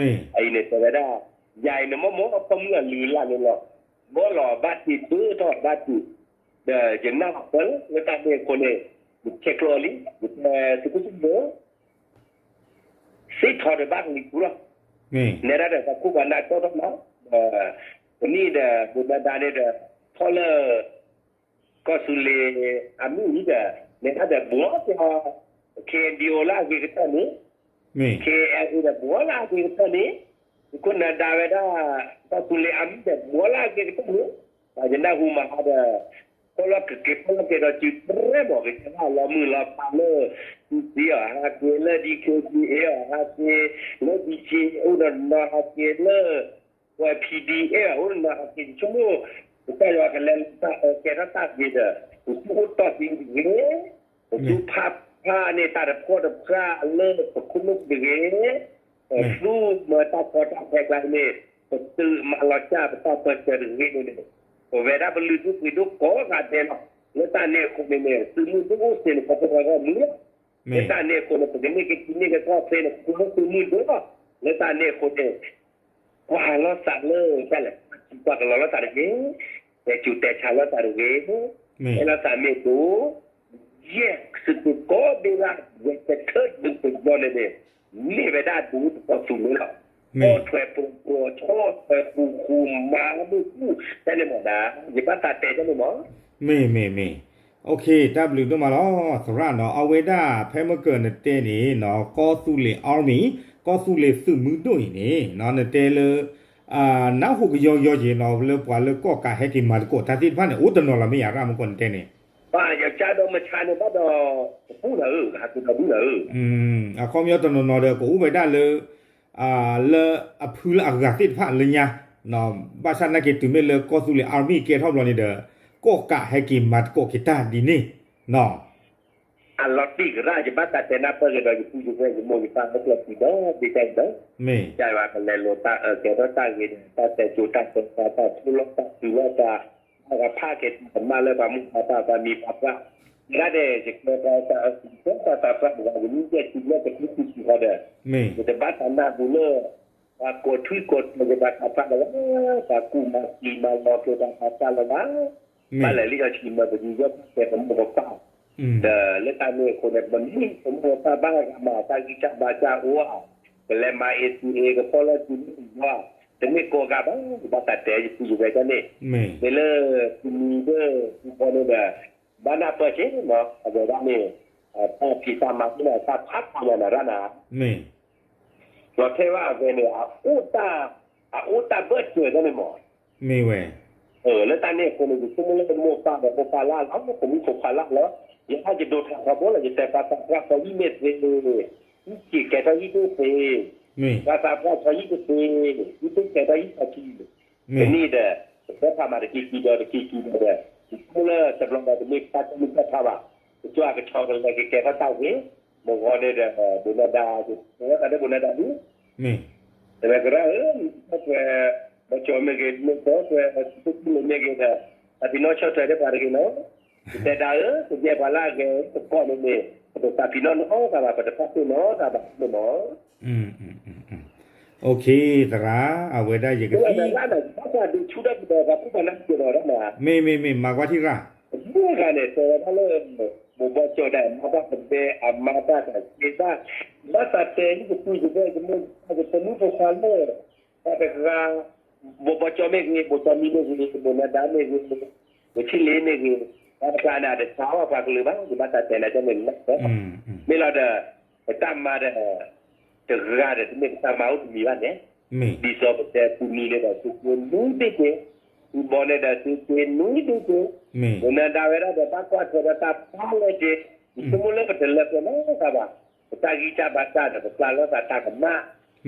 အံၤန့ၣ်တဲဝဲဒၣ် ယၤအံၤန့ၣ်မ့ၢ်မ့ၢ်အဖၢမုၢ်အလုၢ်အလၢ်န့ၣ်လီၤ ဘီလီၤဘၣ်တ့ၢ် ဒၢထီၣ်ဘၣ်တ့ၢ် ဒီးယနၢ်ပၢၢ်လၢတၢ်န့ၣ်အဃိန့ၣ် ယဆဲးကျိးလံ ယတဲသုးခိၣ်ဆံးလ့ၤ သ့ၣ်ထီၣ်ဒီးဘၣ်ကလံၤပူၤလီၤ နဲဒၣ်ဒီးပှၤခိၣ်ပှၤနၢ်ကၠီထီၣ်မး ဒီး ပနံၣ်ဒီး ဘိးနၤဒါန့ၣ်ဒီး ထီၣ်လၢ ကီၢ်သူလ့ၤအမုၢ်အံၤဒီး နဲဒၣ်ဒီးဘှီက့ၤအီၤ ခ့ၣ်အဲၣ်ယူၣ်အိၣ်လၢအဂ့ၤကတၢၢ်န့ၣ် ခ့ၣ်အဲၣ်ယူၣ်အိၣ်ဒီး ဘှီလၢအဂ့ၤကတၢၢ်န့ၣ် ခိၣ်နၢ်ဒါဝဲဒၣ် ကီၢ်သူလ့ၤအမုၢ်ဒီး ဘှီလၢအဂ့ၤကတၢၢ်န့ၣ် ပှၤယနၢ်ဟူမၤဟါဒီး ဖီၣ်လီၤကက့ၤဖီၣ်လီၤက့ၤဒီးစုပြဲမး ကစၢ်လီၤမုၢ်လီၤဖးလၢ ပံၤအီၤဟးက့ၤလၢ ဒံၣ်ခ့ၣ်ဒံၣ်အ့ၣ်အီၤဟးက့ၤလၢ ဘံၣ်က့ၣ် အိၣ်ဒီးနီၤဟးက့ၤလၢ ဝဲ ပံၤဒံၣ်အ့ၣ်အီၤ အိၣ်ဒီးနီၤဟးက့ၤ ယဆိကမိၣ် ကစၢ်ယွၤကလဲၤလီၤတၢ်အၢကဲထီၣ်တၢ်ဂ့ၤဒီး ပသူအိၣ်တီၢ်သံတဂ့ၤ ပသူဖးဖးန့ၣ် တၢ်တဖှီၣ်တဖှီၣ်လၢပခိၣ်နူာ်တဂ့ၤ ပသူမၤတၢ်ကီတၢ်ခဲကျါန့ၣ် ပသုးမၤလီၤစၢ်ပတၢ်ပၢၢ်ဆၢတဂ့ၤန့ၣ်န့ၣ် ပဝဲဒၣ်ပလုၢ်ဒိၣ်ပှ့ၤဒိၣ်ကိးဂၤဒဲးလီၤ လၢတၢ်န့ၣ်အဃိန့ၣ်န့ၣ် သုးမုၢ်ဒိၣ်အိၣ်သ့န့ၣ် ပှၤဖိဂၤဂီၢ်မုၢ်လီၤ လၢတၢ်န့ၣ်အဃိန့ၣ် ပကန့ၢ်က့ၤထံန့ၢ်က့ၤကီၢ်သ့န့ၣ် ပကအိၣ်သုးမုၢ်ဒိၣ်လီၤ လၢတၢ်န့ၣ်အဃိန့ၣ် ကွၢ်လီၤသးလၢတၢ်လဲၣ် ကွၢ်ကလီၤလီၤသးတဂ့ၤ, တဲစူၤတဲဆါလီၤသးတဂ့ၤ, တဲလီၤသးမ့ၢ်ဒိၣ်, ယဲၢ်သုးကိးဘ့ၣ်ရၣ် ဝဲတထၢဒုးပယီၤန့ၣ်န့ၣ် မ့ၢ်ဝဲဒၣ်ဒိၣ်တကီၢ်သူလ့ၤလီၤ. အီၣ်ထွဲပူၤပူၤ ဆီၣ်ထွဲပူၤဃူ မၤမုၢ်ဃူ တၢ်န့ၣ်မ့ၢ်ဒၣ် ယဘၣ်သးတဲတၢ်န့ၣ်မ့ၢ် မ့ၢ်မ့ၢ်မ့ၢ်, တၢ်ဘျုးဒိၣ်မးလီၤ သရၣ်နီၤ, အဝဲဒၣ်ဖဲမ့ၢ်ကၢၢ်နတဲန့ၣ်နီၤ ကီၢ်သူလ့ၤ army ကီၢ်သူလ့ၤသုးမုၢ်ဒိၣ်အံၤန့ၣ် နတဲလၢ နၢ်ဟူကယီကယီက့ၤနီၤ လၢပှၤလၢကီၢ်ကးဟဲက့ၤမၤသကိးတၢ်သ့ၣ်တဖၣ်န့ၣ် အိၣ်တနီၤလီၤမ့ၢ်ယၤရၣ်မ့ၢ်ကီးနတဲန့ၣ်, ဘၣ်ယကါဒီးမဆါန့ၣ်ဘၣ်ဒီး ပပူၤနၤဧၢ ဟးက့ၤဒီးဒူၣ်နၤဧၢ, အခီပညီတနီၤနီၤဒီး ကအိၣ်ဝဲဒၣ်လၢ လၢအဖုလၢအဂၤသ့ၣ်တဖၣ်လၢညါ, ဘၣ်ဆၣ်နာ်က့ၤတုၤမ့ၢ်လၢကီၢ်သူလ့ၤ army ကဲထီၣ်ဘျီန့ၣ်ဒီး ကီၢ်ကးဟဲက့ၤမၤသကိးက့ၤတၢ်ဒ်န့ၣ်နီၤ အလီၤတံၢ်ကရၣ် ယဘၣ်သးတဲနၢ်ပၢၢ်က့ၤဒီး ယပုၢ်ယဝဲၢ်ယမိၢ်ယပၢ်လၢကျဲၤတုၤဒီး ဒ့တၢ်အံၤဒီး ကၢ်ယွၤကလဲၤလိာ်တၢ်အၢၣ်ကဲထီၣ်တၢ်ဂ့ၤဒီး တၢ်တဲစိၤတၢ်တဲဆါ တၢ်သူၣ်လီၢ်တၢ်စုလီၢ်တၢ် တၢ်ဂၤဖးကဲၤတၢ်ကမၣ်လၢပှၤမိၢ်ပှၤပၢ်ပှၤမံၤပှၤပှၢ်, ဒၣ်ဒဲး ယကျဲပှၤတၢ်အၢၣ်ကဲထီၣ်တၢ်သးပှၢ်တဂၤ ယမ့ၢ်ကဲစုလီၢ်တကံၢ်စုကံၢ်ဃီဒီး ယတဘၣ်သးနၢ်ဟူလၢ ပှၤကိးထွံၣ်ကိးထွဲက့ၤပှၤသးပှၢ်လၢၤဘၣ်, ပှၤကူၣ်မၤသံမၤလီၤက့ၤပှၤသးပှၢ်လၢၤဘၣ်, ဘၣ်လဲၤလံအီၤဆံးမၢပဒံးယီၢ်ဖးကဲပမိၢ်ပပၢ်, ဒီးလၢတၢ်န့ၣ်အဃိန့ၣ် ပမ့ၢ်ပမိၢ်ပပၢ်ဘၣ်ဂၤမၤတၢ်ဂံၢ်စၢ်ဘါစၢ်အိၣ်ဧါ, ကလဲၤမၤအ့ၣ်သူအ့ၣ် ကဖီၣ်လီၤစုလီၢ်စုလီၢ်, တမ့ၢ်ကိးဂၤဘၣ် ပဘၣ်သးတဲယပုၢ်ယဝဲၢ်တၢ်န့ၣ်, မ့ၢ်လၢ ပမံၤဒီး ပဘီန့ၣ်ဒီး ဘၣ်နၢ်ပၢၢ်က့ၤနီၤ အဝဲဒၣ်န့ၣ် တၢ်ဖံးတၢ်မၤသ့ၣ်တဖၣ်ဖးထီညါနၤရၣ်နၤ လီၤထဲဝဲအဝဲန့ၣ် အအိၣ်တၢ်ဘၢၣ်စၢၤတၢ်န့ၣ်မး, မ့ၢ်ဝဲ, လၢတၢ်န့ၣ်အဃိန့ၣ် ယဆိကမိၣ်လၢမိၢ်ပၢ်ဒီးမိၢ်ပၢ်လၢ်လီၤ ပမုၣ်ဖိခွါလၢ်လီၤ, ယဟဲယဒိးထီၣ်ထီဘိလီၤ ယတဲပှၤသးပှၢ်ဆီဟံၣ်မ့ၢ်သ့, ဟံၣ်က့ၤကဲထီၣ်ဟံၣ်ဒိၣ်သ့, ပှၤသးပှၢ်ဆီဟံၣ်တသ့, ဟံၣ်ဒိၣ်ကဲထီၣ်ဟံၣ်ဆီခံ, တနံၣ်ဒီး ပတဲဖးမးတက့ၤကံဒီးတက့ၤကံဒီးဒီး ယဆိကမိၣ်လၢတဘျီဒီး တမ့ၢ်တၢ်တမုၢ်တၢ်ထါဘၣ်, ကစၢ်ကဆီကလဲၤကကဲထီၣ်တၢ်ဂ့ၤ, မ့ၢ်ဂီၤန့ၣ်ဒီး ဘိးနၤဒါ ပဝဲသးဒီးဘိးနၤဒါဒု တဝဲကရၢၢ်ဧၢ, ဘီကၠီမ့ၢ်ဂ့ၤ မ့ၢ်ကီၢ်ကၠီ သုးခိၣ်ဆံးလ့ၤမ့ၢ်ဂ့ၤဒီး သးပ့ၤနီၣ်ဆီၣ်ထွဲဒီးပှၤတဂ့ၤနီၤ, ယတဲဒၣ်ဧၢ, ပကဲပှၤလၢအဂဲၤသကိးန့ၣ်န့ၣ် ပတသးပ့ၤနီၣ်နီတဂၤဘၣ် ပတပာ်ဖှိၣ်နီတဂၤဘၣ်န့ၣ်မး သရၣ်, အဝဲဒၣ်ယကသံၣ် ဘၣ်သးဒုးဆူၣ်တၢ်ကဒီးပှၤကူၣ်ပှၤနၢ်က့ၤဒီးဒၣ်မး, မ့ၢ်မ့ၢ်မ့ၢ် မၤကွၢ်ထံၣ်ရၣ်, မ့ၢ်ဂၤန့ၣ် တဲဝဲဒၣ်လၢ ဘိးဘီကၠီဒၣ် မၤတၢ်တဘဲ အမၤတၢ်တကဲဘၣ်, ဘၣ်သးတဲ ယကပူၤယဝဲၢ် ယမိၢ်ယပၢ် ယသမုၣ်ဖိခွါလၢ ပှၤတဂၤ ဘိးဘီကၠီမ့ၢ်ဂ့ၤ ဘိးကၠီမံမ့ၢ်ဂ့ၤ ဘိးနၤဒါမ့ၢ်ဂ့ၤ ဘိးဆံးလ့ၤမ့ၢ်ဂ့ၤ, ပှၤတဂၤန့ၣ် အတဆါအီၣ်ပှၤကလုာ်ဘၣ် ယဘၣ်သးတဲနၤကန့ၣ်လီၤ, မ့ၢ်လီၤဒီး ပတၢ်မၤဒီး တဂၤဒီး တမ့ၢ်ပတၢ်မၤအိၣ်တမံၤဘၣ်န့ၣ်, ဒ်သိးပတဲပူၤမံၤန့ၣ်ဒီး သုးက့နွံဘ့ၣ်က့ၤ, ပူၤဘီန့ၣ်ဒီး သုးက့နွံဘ့ၣ်က့ၤ, ပနၢ်ဒါဝဲဒၣ်ဒီး ဘၣ်ကွၢ်ထွဲဒီးတၢ်ဖးလဲၢ်က့ၤ, ယဆိကမိၣ်လၢပတလၢပှဲၤနီတဂၤဘၣ်, ပတၢ်ဂံၢ်စၢ်ဘါစၢ်ဒီး ပပျၢ်လီၤသးတၢ်ကမၣ်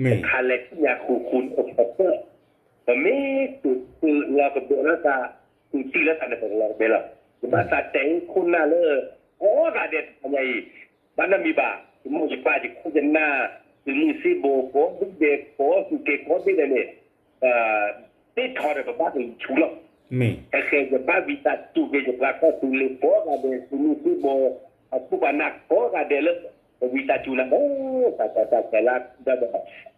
တခါလဲၤသ့ၣ်ညါဃူဃူန့ၣ် ပမ့ၢ်တူၢ်လီၤကဘဲလီၤသး, တူၢ်တံၢ်လီၤသးန့ၣ် ပကလီၤကဘဲလီၤ. ယဘၣ်သးတဲအခိၣ်နၢ်လၢ ကိးဂၤဒဲးတခါညါအံၤ, ဘၣ်နီတမံၤဘၣ်, ယမိၢ်ယပၢ်ယခိၣ်ယနၢ်, သုးမုၢ်သံၣ်ဘိ ကိးဘ့ၣ်ဒဲး ကိးသူၣ်က့ၤကိးဘ့ၣ်ဒဲးန့ၣ် သ့ၣ်ထီၣ်ဒီးပဘၣ်ကဆူၣ်လီၤ. ဟဲဃဲယဘၣ်ဝံသးစူၤက့ၤ ယပှၤကီၢ်သူလ့ၤကိးဂၤဒဲး, သုးမုၢ်သံၣ်ဘိ အခိၣ်ပှၤနၢ်ကိးဂၤဒဲးလၢ ပဝံသးစူၤနၤလီၤ. တၢ်ကီတၢ်ခဲလၢ်ဒီး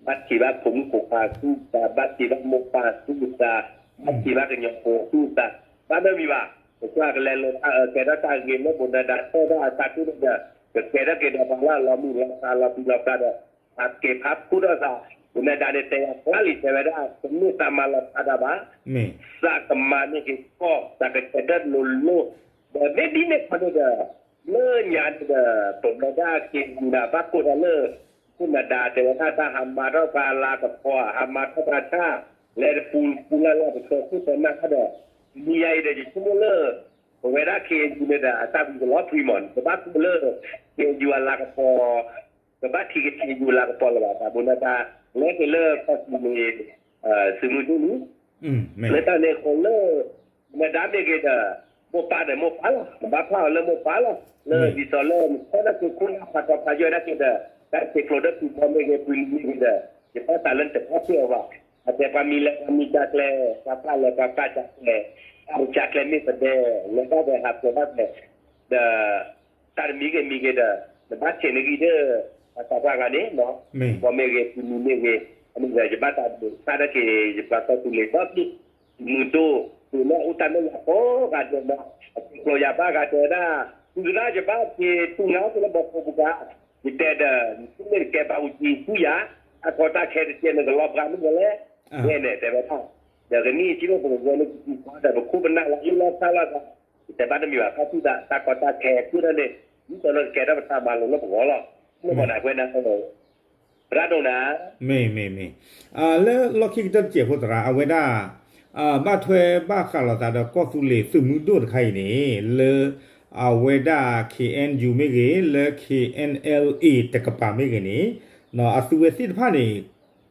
ဘၣ်ထံၣ်ဘၣ်ဖိမုၣ်ဖိခွါသူၣ်သး, ဘၣ်ထံၣ်ဘၣ်မိၢ်ပၢ်သူၣ်သး, ဘၣ်ထံၣ်ဘၣ်ကညီဖိသူၣ်သး, ဘၣ်နီတမံၤဘၣ်. ပကွၢ်ကလဲၤလၢတၢ်အၢကဲထီၣ်တၢ်ဂ့ၤလၢ ဘိးနၤဒါထီၣ်ဒၣ်အသးထူၣ်န့ၣ်ဒီး ကကဲထီၣ်က့ၤဒီးပှၤလၢအလီၤမုၢ်လီၤဖးလီၤပျံၤလီၤဖုးဒီး အကဲၤဖးဖှူထီၣ်သး, ဘိးနၤဒါန့ၣ်တဲယၤကျါလံ တဲဝဲဒၣ် တမ့ၢ်သးမၤလီၤဖးတၢ်ဘၣ်, သးကမၤန့ၢ်က့ၤကီၢ် သးကဆဲးဒၢလိၤလိၤ, ဒီးမ့ၢ်ဒ်န့ၣ်ခီန့ၣ်ဒီး လၢညါန့ၣ်ဒီး ပဝဲဒၣ်က့ၤမံၤဒီး ဘၣ်ကိၢ်ဒီးလၢ ဘိးနၤဒါတဲဝဲဒၣ်တၢ်ဟးမၤထီၣ်ပှၤလၤကပီၤ, ဟးမၤထီၣ်ပှၤတၢ်, လဲၤတပူၤပူၤလၢ်လၢ် ပဆှၢခိၣ်ဆှၢနၢ်ဒီး တနံၤညါအံၤဒီး ယဆိကမိၣ်လၢ ပဝဲဒၣ် ခ့ၣ်အဲၣ်ယူၣ် န့ၣ်ဒီး အတၢ်ဝံၤကလီၤဖှံမး, ပဘၣ်ကိၢ်လၢ ခ့ၣ်အဲၣ်ယူၣ်အလၤကပီၤ, ပဘၣ်ထံၣ်က့ၤ ခ့ၣ်အဲၣ်ယူၣ်အလၤကပီၤလၢၤဘၣ်, တၢ်ဘိးနၤဒါ လဲၤက့ၤလၢကီၢ်သူလ့ၤ သုးမုၢ်ဒိၣ်န့ၣ်, လၢတၢ်န့ၣ်အဃိလၢ ဘိးနၤဒါမ့ၢ်ဂ့ၤဒီး မိၢ်ပၢ်ဒီးမိၢ်ပၢ်လီၤ, နဘၣ်ဖးအီၤလၢမိၢ်ပၢ်လီၤ, လၢဒ်သိးလၢနဆၢထၢၣ်က့ၤခိၣ်နၢ်ဖးတီဖးယိၣ်ဒၣ်က့ၤဒီး တၢ်ဆဲးကျိးဒီးဖုဘီမ့ၢ်ဂ့ၤ ဖုနံၤမ့ၢ်ဂ့ၤဒီး ယဘၣ်သးလၢနတဘၣ်ဖးအီၤဘၣ်, အတဲပှၤမံၤလၢပှၤမံၤကၢ်ကျဲ, ပှၤပၢ်လၢပှၤပၢ်ကၢ်ကျဲ, တၢ်ကၢ်ကျဲမ့ၢ်ပဒဲ လဲၤဘၣ်ဒီးဟးပှဲၤဘၣ်ဒီး ဒီး တၢ်တမံၤဂ့ၤမံၤဂ့ၤဒီး နဘၣ်ဆဲးနဂံၢ်ဒီး ပှၤသးပှၢ်ဂၤန့ၣ်, ဘီမ့ၢ်ဂ့ၤ ဖုနံၤမ့ၢ်ဂ့ၤ, အန့ၣ်ဒီး ယဘၣ်သးဒိးစးထီၣ်က့ၤ ယပှၤကီၢ်သူလ့ၤဒီဘ့ၣ်, မုၢ်ဒိၣ် သုးလၢအိၣ်တၢ်မဲာ်ညါကိးဂၤဒဲးဒီး အဆဲးကျိးယၤဘၣ်ဂၤတဲဝဲဒၣ် သုကရၣ်ယဘၣ်က့ၤတူၢ်နၤက့ၤလၢဘီကီးပူၤဂၤ, ယတဲဒီး သုမ့ၢ်တကဲဘၣ်အူကံဆူယၤ, တၢ်ကီတၢ်ခဲတကဲန့ၣ် ကလီၤပှၤမ့ၢ်ဝဲလဲၣ်, ဝဲန့ၣ်တဲဝဲဒၣ်, ဒီးကနံၣ်အံၤထံၣ်ဘၣ်ပကဝဲလၢကံကံကီဒီး ပခိၣ်ပနၢ်လီၤအ့ၣ်လီၤဆၣ်လီၤသး, ယတဲဘၣ်တမံၤဘၣ် တၢ်သူၣ်တၢ်သးတၢ်ကီတၢ်ခဲအဃိဒီးန့ၣ် ဒ်သိးလၢကကဲထီၣ်ပတၢ်မၤလိာ်လၢပဂီၢ်လီၤ, မ့ၢ်မနုၤအဃိန့ၣ် သရၣ်ဒိၣ်နၤ မ့ၢ်မ့ၢ်မ့ၢ်, လၢလီၢ်ခံကတၢၢ်တစဲးဖိသရၣ် အဝဲဒၣ် ဘၣ်ထွဲဘၣ်ဃးလိာ်သးဒီးကီၢ်သူလ့ၤသုးမုၢ်ဒိၣ်တခါအံၤန့ၣ် လၢ အဝဲဒၣ် ခ့ၣ်အဲၣ်ယူၣ် မ့ၢ်ဂ့ၤ လၢ ခ့ၣ်အဲၣ်အဲလ််အေ တကပၤမ့ၢ်ဂ့ၤန့ၣ် အသုဝဲသ့ၣ်တဖၣ်န့ၣ်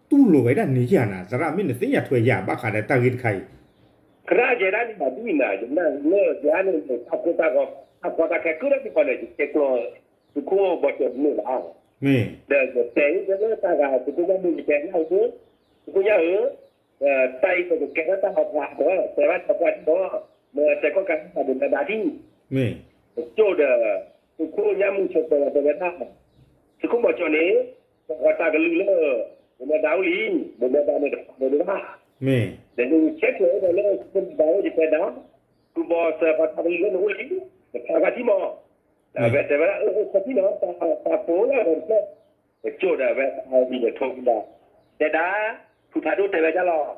တူၢ်လိာ်ဝဲဒၣ်န့ၢ်ယၤနၤ သရၣ် မ့ၢ်နသ့ၣ်ညါထွဲယၤဘၣ်ဃးဒီးတၢ်ဂ့ၢ်တခါအံၤ သရၣ်ယဲဒၣ်န့ၣ်မၤဒ်အံၤနၤ ယနၢ်လၢယၤန့ၣ် တၢ်ကီတၢ်ခဲ တၢ်ကီတၢ်ခဲကဲထီၣ်သ့ၣ်တဖၣ်န့ၣ် ယတဲကျိး သုးခိၣ်ဘီကၠီတမ့ၢ်ဘၣ်, ဒီးယတဲအံၤလၢတၢ်ဂၤ သုးခိၣ်ညၣ်မုၢ် ယတဲညၣ်ဧၢ, သုးခိၣ်ညၣ်ဧၢ, တၢ်အံၤပကကဲထီၣ်တၢ်လီၤဖးဒီး တဲဘၣ်စီၤပှၢ်ထံဒီး မ့ၢ်တဲကီၢ်ကးတၢ်ဘိးနၤဒါထံ ကၠိၣ်ဒီး သုးခိၣ်ညၣ်မုၢ်ဆိးပၢၤတဲဝဲဒၣ် သုးခိၣ်ဘီကၠီန့ၣ် ပှၤတၢ်ကလုၢ်လၢ ဘိးနၤဒါအိၣ်လံ, ဘိးနၤဒါန့ၣ်တဖးဒီးဒၣ်, ဒီးနဆဲးကျိးဝဲဒၣ်လၢ သုးခိၣ်ဘီကၠီအိၣ်ယတဲဒၣ်, သုးဘီစၢၤပှၤတၢ်ကလုၢ်လၢနအိၣ်လံ, နဖးဘၣ်ထံမး, ဒီးအဝဲတဲဝဲဒၣ် အၢ အိၣ်ခီၣ်ထံလီၤ, တၢ်ပှၤဖိလၢအဝဲတဖျၢၣ်, ကၠိၣ်ဒီးအဝဲအဝံၤဒီးထိးဝံၤဒီး, တဲဒၣ်, ဖုဖးဒိၣ်တဲဝဲဒၣ်လီၤ,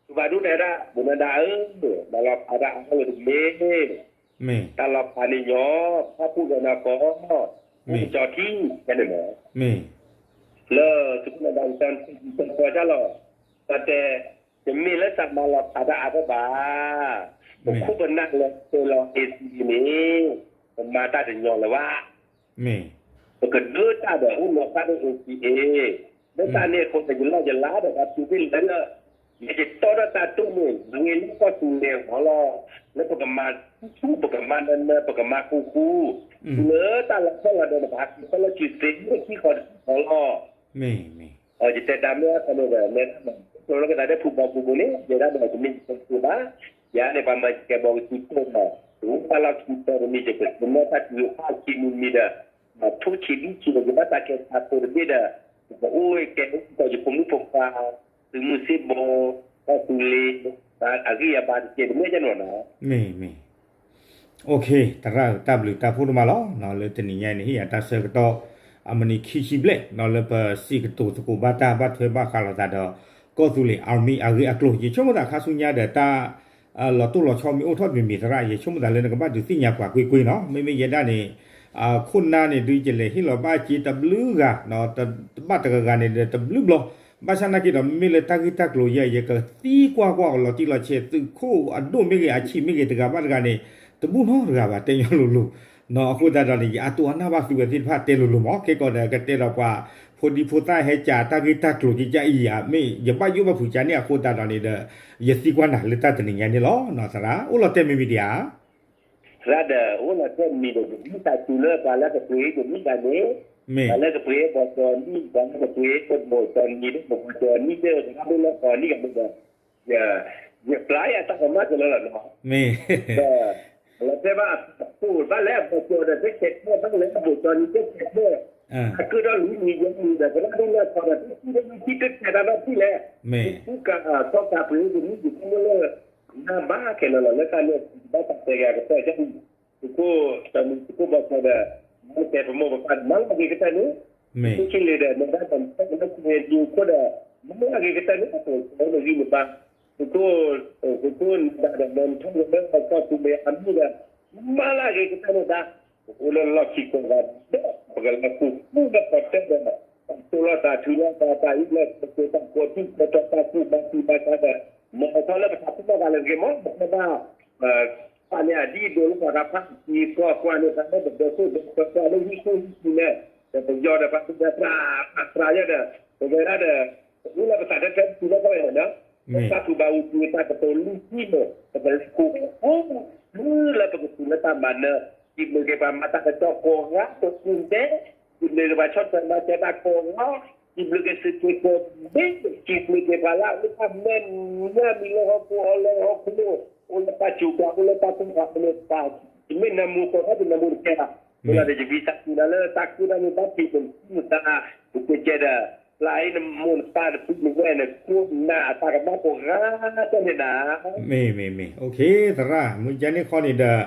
ဖုဖးဒိၣ်တဲဝဲဒၣ် ဘိးနၤဒါဧၢ, မၤလီၤဖးတၢ်အါထီၣ်လၢတဂ့ၤ တၢ်လီၤဖးန့ၣ်ညီ ပှၤဖှူၣ်ဒီးနၤကီၢ်, အိၣ်ကၠီထံ ဖဲန့ၣ်မး, လၢသုးခိၣ်နၤဒါတၢ်တဲလီၤ, တၢ်တဲ, တမ့ၢ်လၢတၢ်မၤလီၤဖးတၢ်အါထီၣ်ဘၣ်, ပခိၣ်ပနၢ်လၢတဲလီၤ အ့ၣ်သံန့ၣ်, ပမၤတၢ်တညီလၢၤဘၣ် ပကဒၢတၢ်ဒီးအိၣ်နီၤဖးဒိၣ် အိၣ်သံအ့ၣ်, လၢတၢ်န့ၣ်အဃိ ယလီၢ်ယလၤဒီးပှၤသူးသ့ၣ်လၢလၢ, ယကတီထီၣ်တၢ်တိၢ်န့ၣ် ဂ့ၤလၢကီၢ်သူလ့ၤအဂီၢ်လီၤ, လၢပကမၤဆူၣ်ဆူၣ် ပကမၤနၢၤနၢၤ ပကမၤဃူဃူ, တုၤလၢတၢ်လီၤဆီလီၤဒီး ပဟးက့ၤထီၣ်လၢစုသ့ လၢခံဃီတခံဃီလီၤ, ယတဲတၢ်မ့ၢ်အါခီန့ၣ်ဒီး နဲဒၣ်မး ကျိၤလီၤကသးဒီးဖုဘီပူၤပူၤန့ၣ် ယဲဒၣ်ဒီးတမ့ၢ်ယတဲကျိၤဘၣ်, ယၤန့ၣ် ပှၤမၤယကဲဘီကစူၤကိၣ်ဒီး, တၢ်လီၢ်ခံတီၤတမံၤ ယကပမၢတၢ်တုၤအဖၣ်ခံမံၤမံၤဒီး, ထိၣ်ဆံးဒံဆံးဒီး ယဘၣ်တၢ်ကဲတၢ်ဖိတဘ့ၣ်ဒီး, ယကအိၣ်ကဲအိၣ်ကီးယဖိမုၣ်ဖိခွါ, သုးမုၢ်သံၣ်ဘိ, ကီၢ်သူလ့ၤ, အဂံၢ်အဘါတကဲတမ့ၢ်ကနီၤနီၤ သရၣ်ဧၢ တၢ်ဘျုးတၢ်ဖှိၣ်တမးလီၤ. လၢတနံၤညါအံၤန့ၣ် ဟ့ၣ်ယၤတၢ်ဆၢကတီၢ် အမံးနံးခံဆံဘျဲၣ် လၢပစံးကတိၤသကိးဘၣ်တၢ် ဘၣ်ထွဲဘၣ်ဃးလိာ်သးဒီး ကီၢ်သူလ့ၤ Army အဂ့ၢ်အကျိၤ ယဆိကမိၣ်သးခါဆူညါဒီးတၢ် လီၤတိၢ်လီၤဆီမ့ၢ်အိၣ်ထီၣ်တမံၤမံၤ သရၣ် ယဆိကမိၣ်သးလၢနကဘၣ်ဒုးသ့ၣ်ညါပှၤကွ့ၢ်ကွ့ၢ်နီၤ. မ့မ့ၢ်ယဲဒၣ်န့ၣ် ခိၣ်နၢ်န့ၣ်ဒုး ယလဲၤဟ့ၣ်လီၤဘၣ်စ့တဘျုးဂၤ, တဘၣ်တဂၤဂၤန့ၣ်ဒီးတဘျုးဘျီ, ဘၣ်ဆၣ်နာ်က့ဒီး မ့မ့ၢ်လၢတၢ်ဂ့ၢ်တၢ်ကျိၤယဲ ယကသံကွၢ်ကွၢ်အီၤလီၤတံၢ်လီၤဆဲး သုးခိၣ်အဒိၣ်မ့ၢ်ဂ့ၤ အဆံးမ့ၢ်ဂ့ၤ တဂၤဘၣ်တဂၤန့ၣ် တဘူၣ်နီတဂၤဘၣ် တဲညီလိၤလိၤ အဃိသတးဒီးန့ၣ် ယအတိၢ်အနၢ်ဘၣ်သုဝဲသ့ၣ်တဖၣ်တဲလိၤလိၤမး ခဲကီးဒီးကတဲဒီးပှၤဖိ ဖိဒံဖိသၣ်ဟဲကးတၢ်ဂ့ၢ်တၢ်ကျိၤကကါအံၤဧါ, မ့ၢ်ယဘၣ်ယိၣ်ဘၣ်ဖုးကါန့ၣ်အဃိသတးဒီးန့ၣ်ဒီး ယသံကွၢ်နၤလၢတၢ်တနံၤညါန့ၣ်လီၤ. နီၢ်သရၣ် အိၣ်လီၤတဲာ်မ့ၢ်မ့ၢ်ဒံးဧါ. သရၣ်ဒီး အိၣ်လီၤတဲာ်မ့ၢ်ဒီး ယမ့ၢ်သးစူၤလၢပှၤလၢကပှ့ၤယမ့ၢ်ဂၤန့ၣ်, မ့ၢ် ပှၤလၢကပှ့ၤဘီၣ်စီၤနံၣ် ပှၤလၢကပှ့ၤဘီၣ်စီၤနံၣ် ဒီးဘီၣ်စီၤနံၣ်ဒီး သရၣ်ဒိၣ်လၢကီၢ်နံၣ်ဂၤန့ၣ်ဒီး ယပျၢ်ယတၢ်ကမၣ်ကလၢလီၤနီၤ, မ့ၢ် ဒီး လီၤတဲာ်ဘၣ်အပူၤဘၣ်လဲၣ် အဘီၣ်စီၤဒီး တဆဲးတဲဘၣ်လဲၣ် အဘီၣ်စီၤနံၣ်တဆဲးတဲ, အကုၢ်ဒီးလွံၢ်နံၣ်ယဲၢ်နံၣ်ဒီး သရၣ်ဒိၣ်လၢကီၢ်ဒီး တဆံတဆံတဆဲးတၢ်ဘၣ်ထံၣ်လဲၣ်, မ့ၢ် ပူၤကးထီၣ်ကးပှ့ၤကမံၣ်ယကမိၣ်လၢ နဘၣ်ခဲလၢာ်လီၤ လၢတၢ်န့ၣ် ဘၣ်တၢ်တဲဂ့ၤအကတၢၢ်ကၢ် သုးခိၣ်စီၤနံၣ် သုးခိၣ်ဘီၣ်စီၤဒီး မ့ၢ်တဲပမိၢ်ပပၢ်ဒီး မၤလၢအဂ့ၤကတၢၢ်န့ၣ်, မ့ၢ် သုးခိၣ်ခံလ့ၤဒီး မ့ၢ်ဒၣ်ဒီး မ့ၢ်ဒၣ်ဒီး သုးခိၣ်ဒီး မၤလၢအဂ့ၤကတၢၢ်န့ၣ် ပှၤကိးနဂံၢ်နဘါ, သုးခိၣ် သုးခိၣ်နဒါဒီး မ့ၢ်ထီၣ်ကလၢကီၢ်သူးမ့ၢ်အမံၤဒီး မၤလၢအဂ့ၤကတၢၢ်န့ၣ်ဒၣ်, ပအိၣ်လၢလီၢ်ခံကိးဂၤဒဲး ပကလဲၤဃူဃူလၢပှၤတဲဒီး တိၢ်လိာ်သးထုးလိာ်သး တၢ်အံၤလၢပကတၢၢ်တၢ်ကိးထံၣ်ကီထီၣ်တၢ်ကူၣ်ဘၣ်ကူၣ်ဘၣ်ဆါဒီး မၤထီၣ်လၢပတၢ်ကူၣ်ဘၣ်သးလၢတဂ့ၤမး ပတဲဘၣ် ပှၤန့ၣ်အဒံၣ်ဒိးလၢပှၤဂၤဖးကံၤကီၢ်ကွၢ်န့ၣ် သးလၢပဒိးခိၣ်ဒိးခွဲးကွၢ်လၢဟံၣ်ခိၣ်ဟံၣ်ကံၤန့ၣ် ဒီးပယီၤဒီးပှၤသူၣ်ဒီးသရၣ် သရၣ်ယဲဒီး ပဝဲဒၣ်ဒီး ပအိၣ်လၢပသးထဲထဲပူၤလၢခီၣ်ဝဲန့ၣ် ပတၢ်ကူၣ်ဘၣ်ကူၣ်သ့တၢ်ကတိၤလွံၢ်ထံၣ်န့ၣ် ပကလဲၤကိးဃူဃူလၢပကသူၣ်လၢတၢ်မၤနၢၤ စံးဘျုးက့ၤပှၤမၤတၢ်ကစီၣ်ကိးဂၤဒဲး စံးဘျုးက့ၤပှၤဆီၣ်ထွဲမၤစၢၤ တၢ်ကိးဂၤ စံးဘျုးက့ၤသုးက့ၤကိးဘ့ၣ် စံးဘျုးက့ၤပှၤလၢအအိၣ်တၢ်မဲာ်ညါမံၤလၢဟီၣ်ခိၣ်အီၤလၢဟီၣ်ခိၣ် အိၣ်လၢတၢ်စူၤပှၤ အိၣ်လၢတၢ်ကူၣ်တၢ်ဖးန့ၣ် ပမ့ၢ်နၢမူကိးဂၤဒဲး နၢမူတကဲဘၣ် မ့ၢ်လီၤဒီး ယဝံသးစူၤနၤလၢတၢ်ကိၢ်တၢ်ဂီၤဘၣ်ဖံးတမံၤမတၤ ပကကဲဒီး ပျၢ်အံၤနမိၢ်နပၢ်နပုၢ်နဝဲၢ်နခိၣ်နၢ်အတၢ်ကမၣ်ကိးဂၤ တဲန့ၣ်နၤ မ့ၢ်မ့ၢ်မ့ၢ် သရၣ် မုၢ်ကါန့ၣ်ခီန့ၣ်ဒီး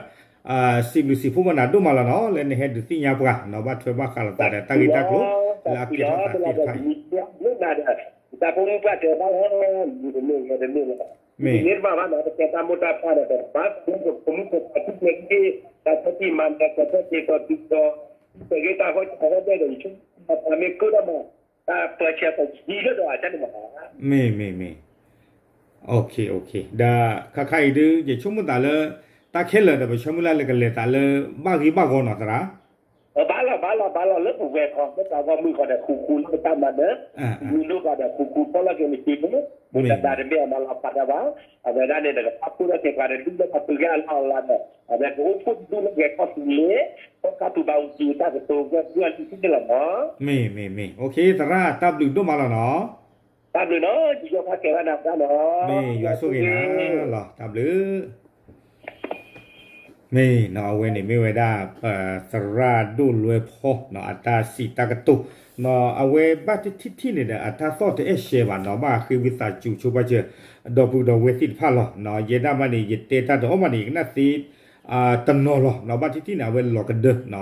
စံးဘျုးစံးဖှိၣ်ဘၣ်နၤဒိၣ်မးလီၤနီၤ လၢနဟဲဒုးသ့ၣ်ညါပှၤနီၤ ဘၣ်ထွဲဘၣ်ဃးလိာ်သးဒီးတၢ်ဂ့ၢ်တၢ်ကျိၤ လၢအကဲထီၣ်သးသ့ၣ်တဖၣ်အံၤ မ့ၢ် တၢ်ဖိမုၣ်ပှၢ်တဲဘၣ်လီၤ မ့ၢ်တမ့ၢ်လီၤ မ့ၢ် မ့ၢ်တဘၣ်ဘၣ်နီၤ ပတဲတၢ်မိၢ်တၢ်ပၢ်ဒီး ပဘၣ်ပမူၢ်ပပၢ်ထူၣ်ဖျဲးတက့ၢ် တၢ်ဖီၣ်တံၢ်မၤနၢၤ တၢ်ဖီၣ်တံၢ်ကီၢ်တံၢ်ကီၢ် ပဂ့ၤတၢ်ဟီၣ်တၢ်ဟီၣ်တဲဒီး ယဆိကမိၣ်ပှၤမ့ၢ်ကိၢ်ဒီးမး တၢ်ပၢဆှၢပယံၤလၢဒီးအတၢ်န့ၣ်မး မ့ၢ်မ့ၢ်မ့ၢ် ဒီးခါခါအံၤဒုး ယဆိကမိၣ်သးလၢ တၢ်ခဲလၢာ်ဒီး ပဆၢမုၢ်လၢ်လၢကလဲၤသးလၢ ဘၣ်ဂ့ၢ်ဘၣ်ဂီၢ်နီၤသရၣ် ဘၣ်လီၤ ဘၣ်လီၤ ဘၣ်လီၤ လၢပဝဲၤခီ လၢတၢ်ဂီၢ်မုၢ်ခီဒီး ဃူဃူလၢပတၢ်မၤနၢၤ မံၤဒိၣ်ဘၣ်ဒီး ဃူဃူထီၣ်လၢက့ၤနစ့န့ၣ် မ့ၢ်တဒါတမ့ၢ်အမၤလီၤဖးတၢ်ဘၣ် အဝဲဒၣ်န့ၣ်ဒီး ကပၣ်ခိၣ်ထီၣ်က့ၤပှၤဒီး ဒုၣ်လၢပှၤသုးဂ့ၢ်အလီၢ်အလၤဒီး အဝဲကအိၣ်ဖှိၣ်တဒူၣ်လၢဂဲၤခီၣ်ထံးလ့ ပှၤကပူၤဘၣ်အူကံၤတၢ်ကတိၤဂၢၢ်ဂၢၢ်လံၤလံၤန့ၣ်လီၤနီၤ မ့ၢ်မ့ၢ်မ့ၢ် သရၣ် တၢ်ဘျုးဒိၣ်မးလီၤနီၤ တၢ်ဘျုးနီၤ ယယီဖးကဲဝဲနၤသရၣ်နီၤ မ့ၢ်ယွၤဆိၣ်ဂ့ၤနၤလီၤ တၢ်ဘျုး မ့ၢ်နီၤ အဝဲန့ၣ်မ့ၢ်ဝဲဒၣ် သရၣ်ဒိၣ်လွဲဖီ အတၢ်စံးတၢ်ကတိၤ အဝဲဘၣ်တထံၣ်ထံၣ်န့ၣ်ဒီး အတၢ်သီၣ်တအဲၣ်ရှဲဘၣ်နီၤ ဘၣ်ဃ့ဝံသးစူၤဆိပာ်စၢၤ ဒီပုၢ်ဒီဝဲၢ်သ့ၣ်တဖၣ်လီၤ ယဲဒၣ်ဘၣ်န့ၣ် ယတဲတၢ်ဒီးအီၤဘၣ်န့ၣ် ယကနၣ်သ့ တနီၤလီၤ ဘၣ်တထံၣ်ထံၣ်န့ၣ် အဝဲလီၤကဒၢ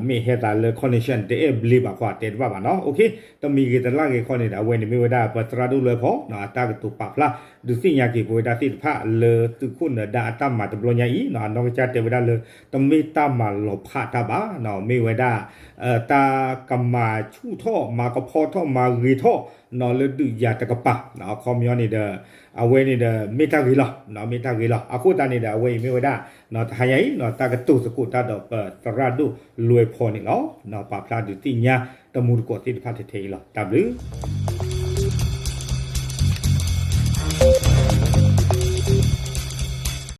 မ့ၢ်ဟဲသးလၢ connection တအဲၣ်ဘျ့ဘၣ်ခီ တဲတဘၣ်ဘၣ်နီၤ တမံၤဂ့ၤတလၢ်ဂ့ၤခီန့ၣ်ဒီး အဝဲန့ၣ်မ့ၢ်ဝဲဒၣ် ပသရၣ်ဒိၣ်လွဲဖီ အတၢ်ကတိၤပာ်ဖျါ ဒုးသ့ၣ်ညါက့ၤပဝဲဒၣ်သ့ၣ်တဖၣ်လၢသုးခိၣ်နၢၤဒါအတၢ်မၤတဘျီညါအံၤ အနီၢ်ကစၢ်တဲဝဲဒၣ်လၢ တမ့ၢ်တၢ်မၤလီၤဖးတၢ်ဘၣ် မ့ၢ်ဝဲဒၣ် တၢ်ကမၤဆူၣ်ထီၣ် မၤကဖီထီၣ် မၤဂ့ၤထီၣ် လၢဒုးယၤတကပၤ အခီပညီန့ၣ်ဒီး အဝဲန့ၣ်ဒီး မ့ၢ်တၢ်ဂ့ၤလီၤ မ့ၢ်တၢ်ဂ့ၤလီၤ အဃိသတးန့ၣ်ဒီး အဝဲအံၤမ့ၢ်ဝဲဒၣ် တဟါညါအံၤ တၢ်ကတိၤသကိးတၢ်ဒီးပသရၣ်ဒိၣ်လွဲဖီန့ၣ်လီၤ ပာ်ဖျါဒုးသ့ၣ်ညါတမူတကိးသ့ၣ်တဖၣ်ထဲထဲအံၤလီၤ တၢ်ဘျုး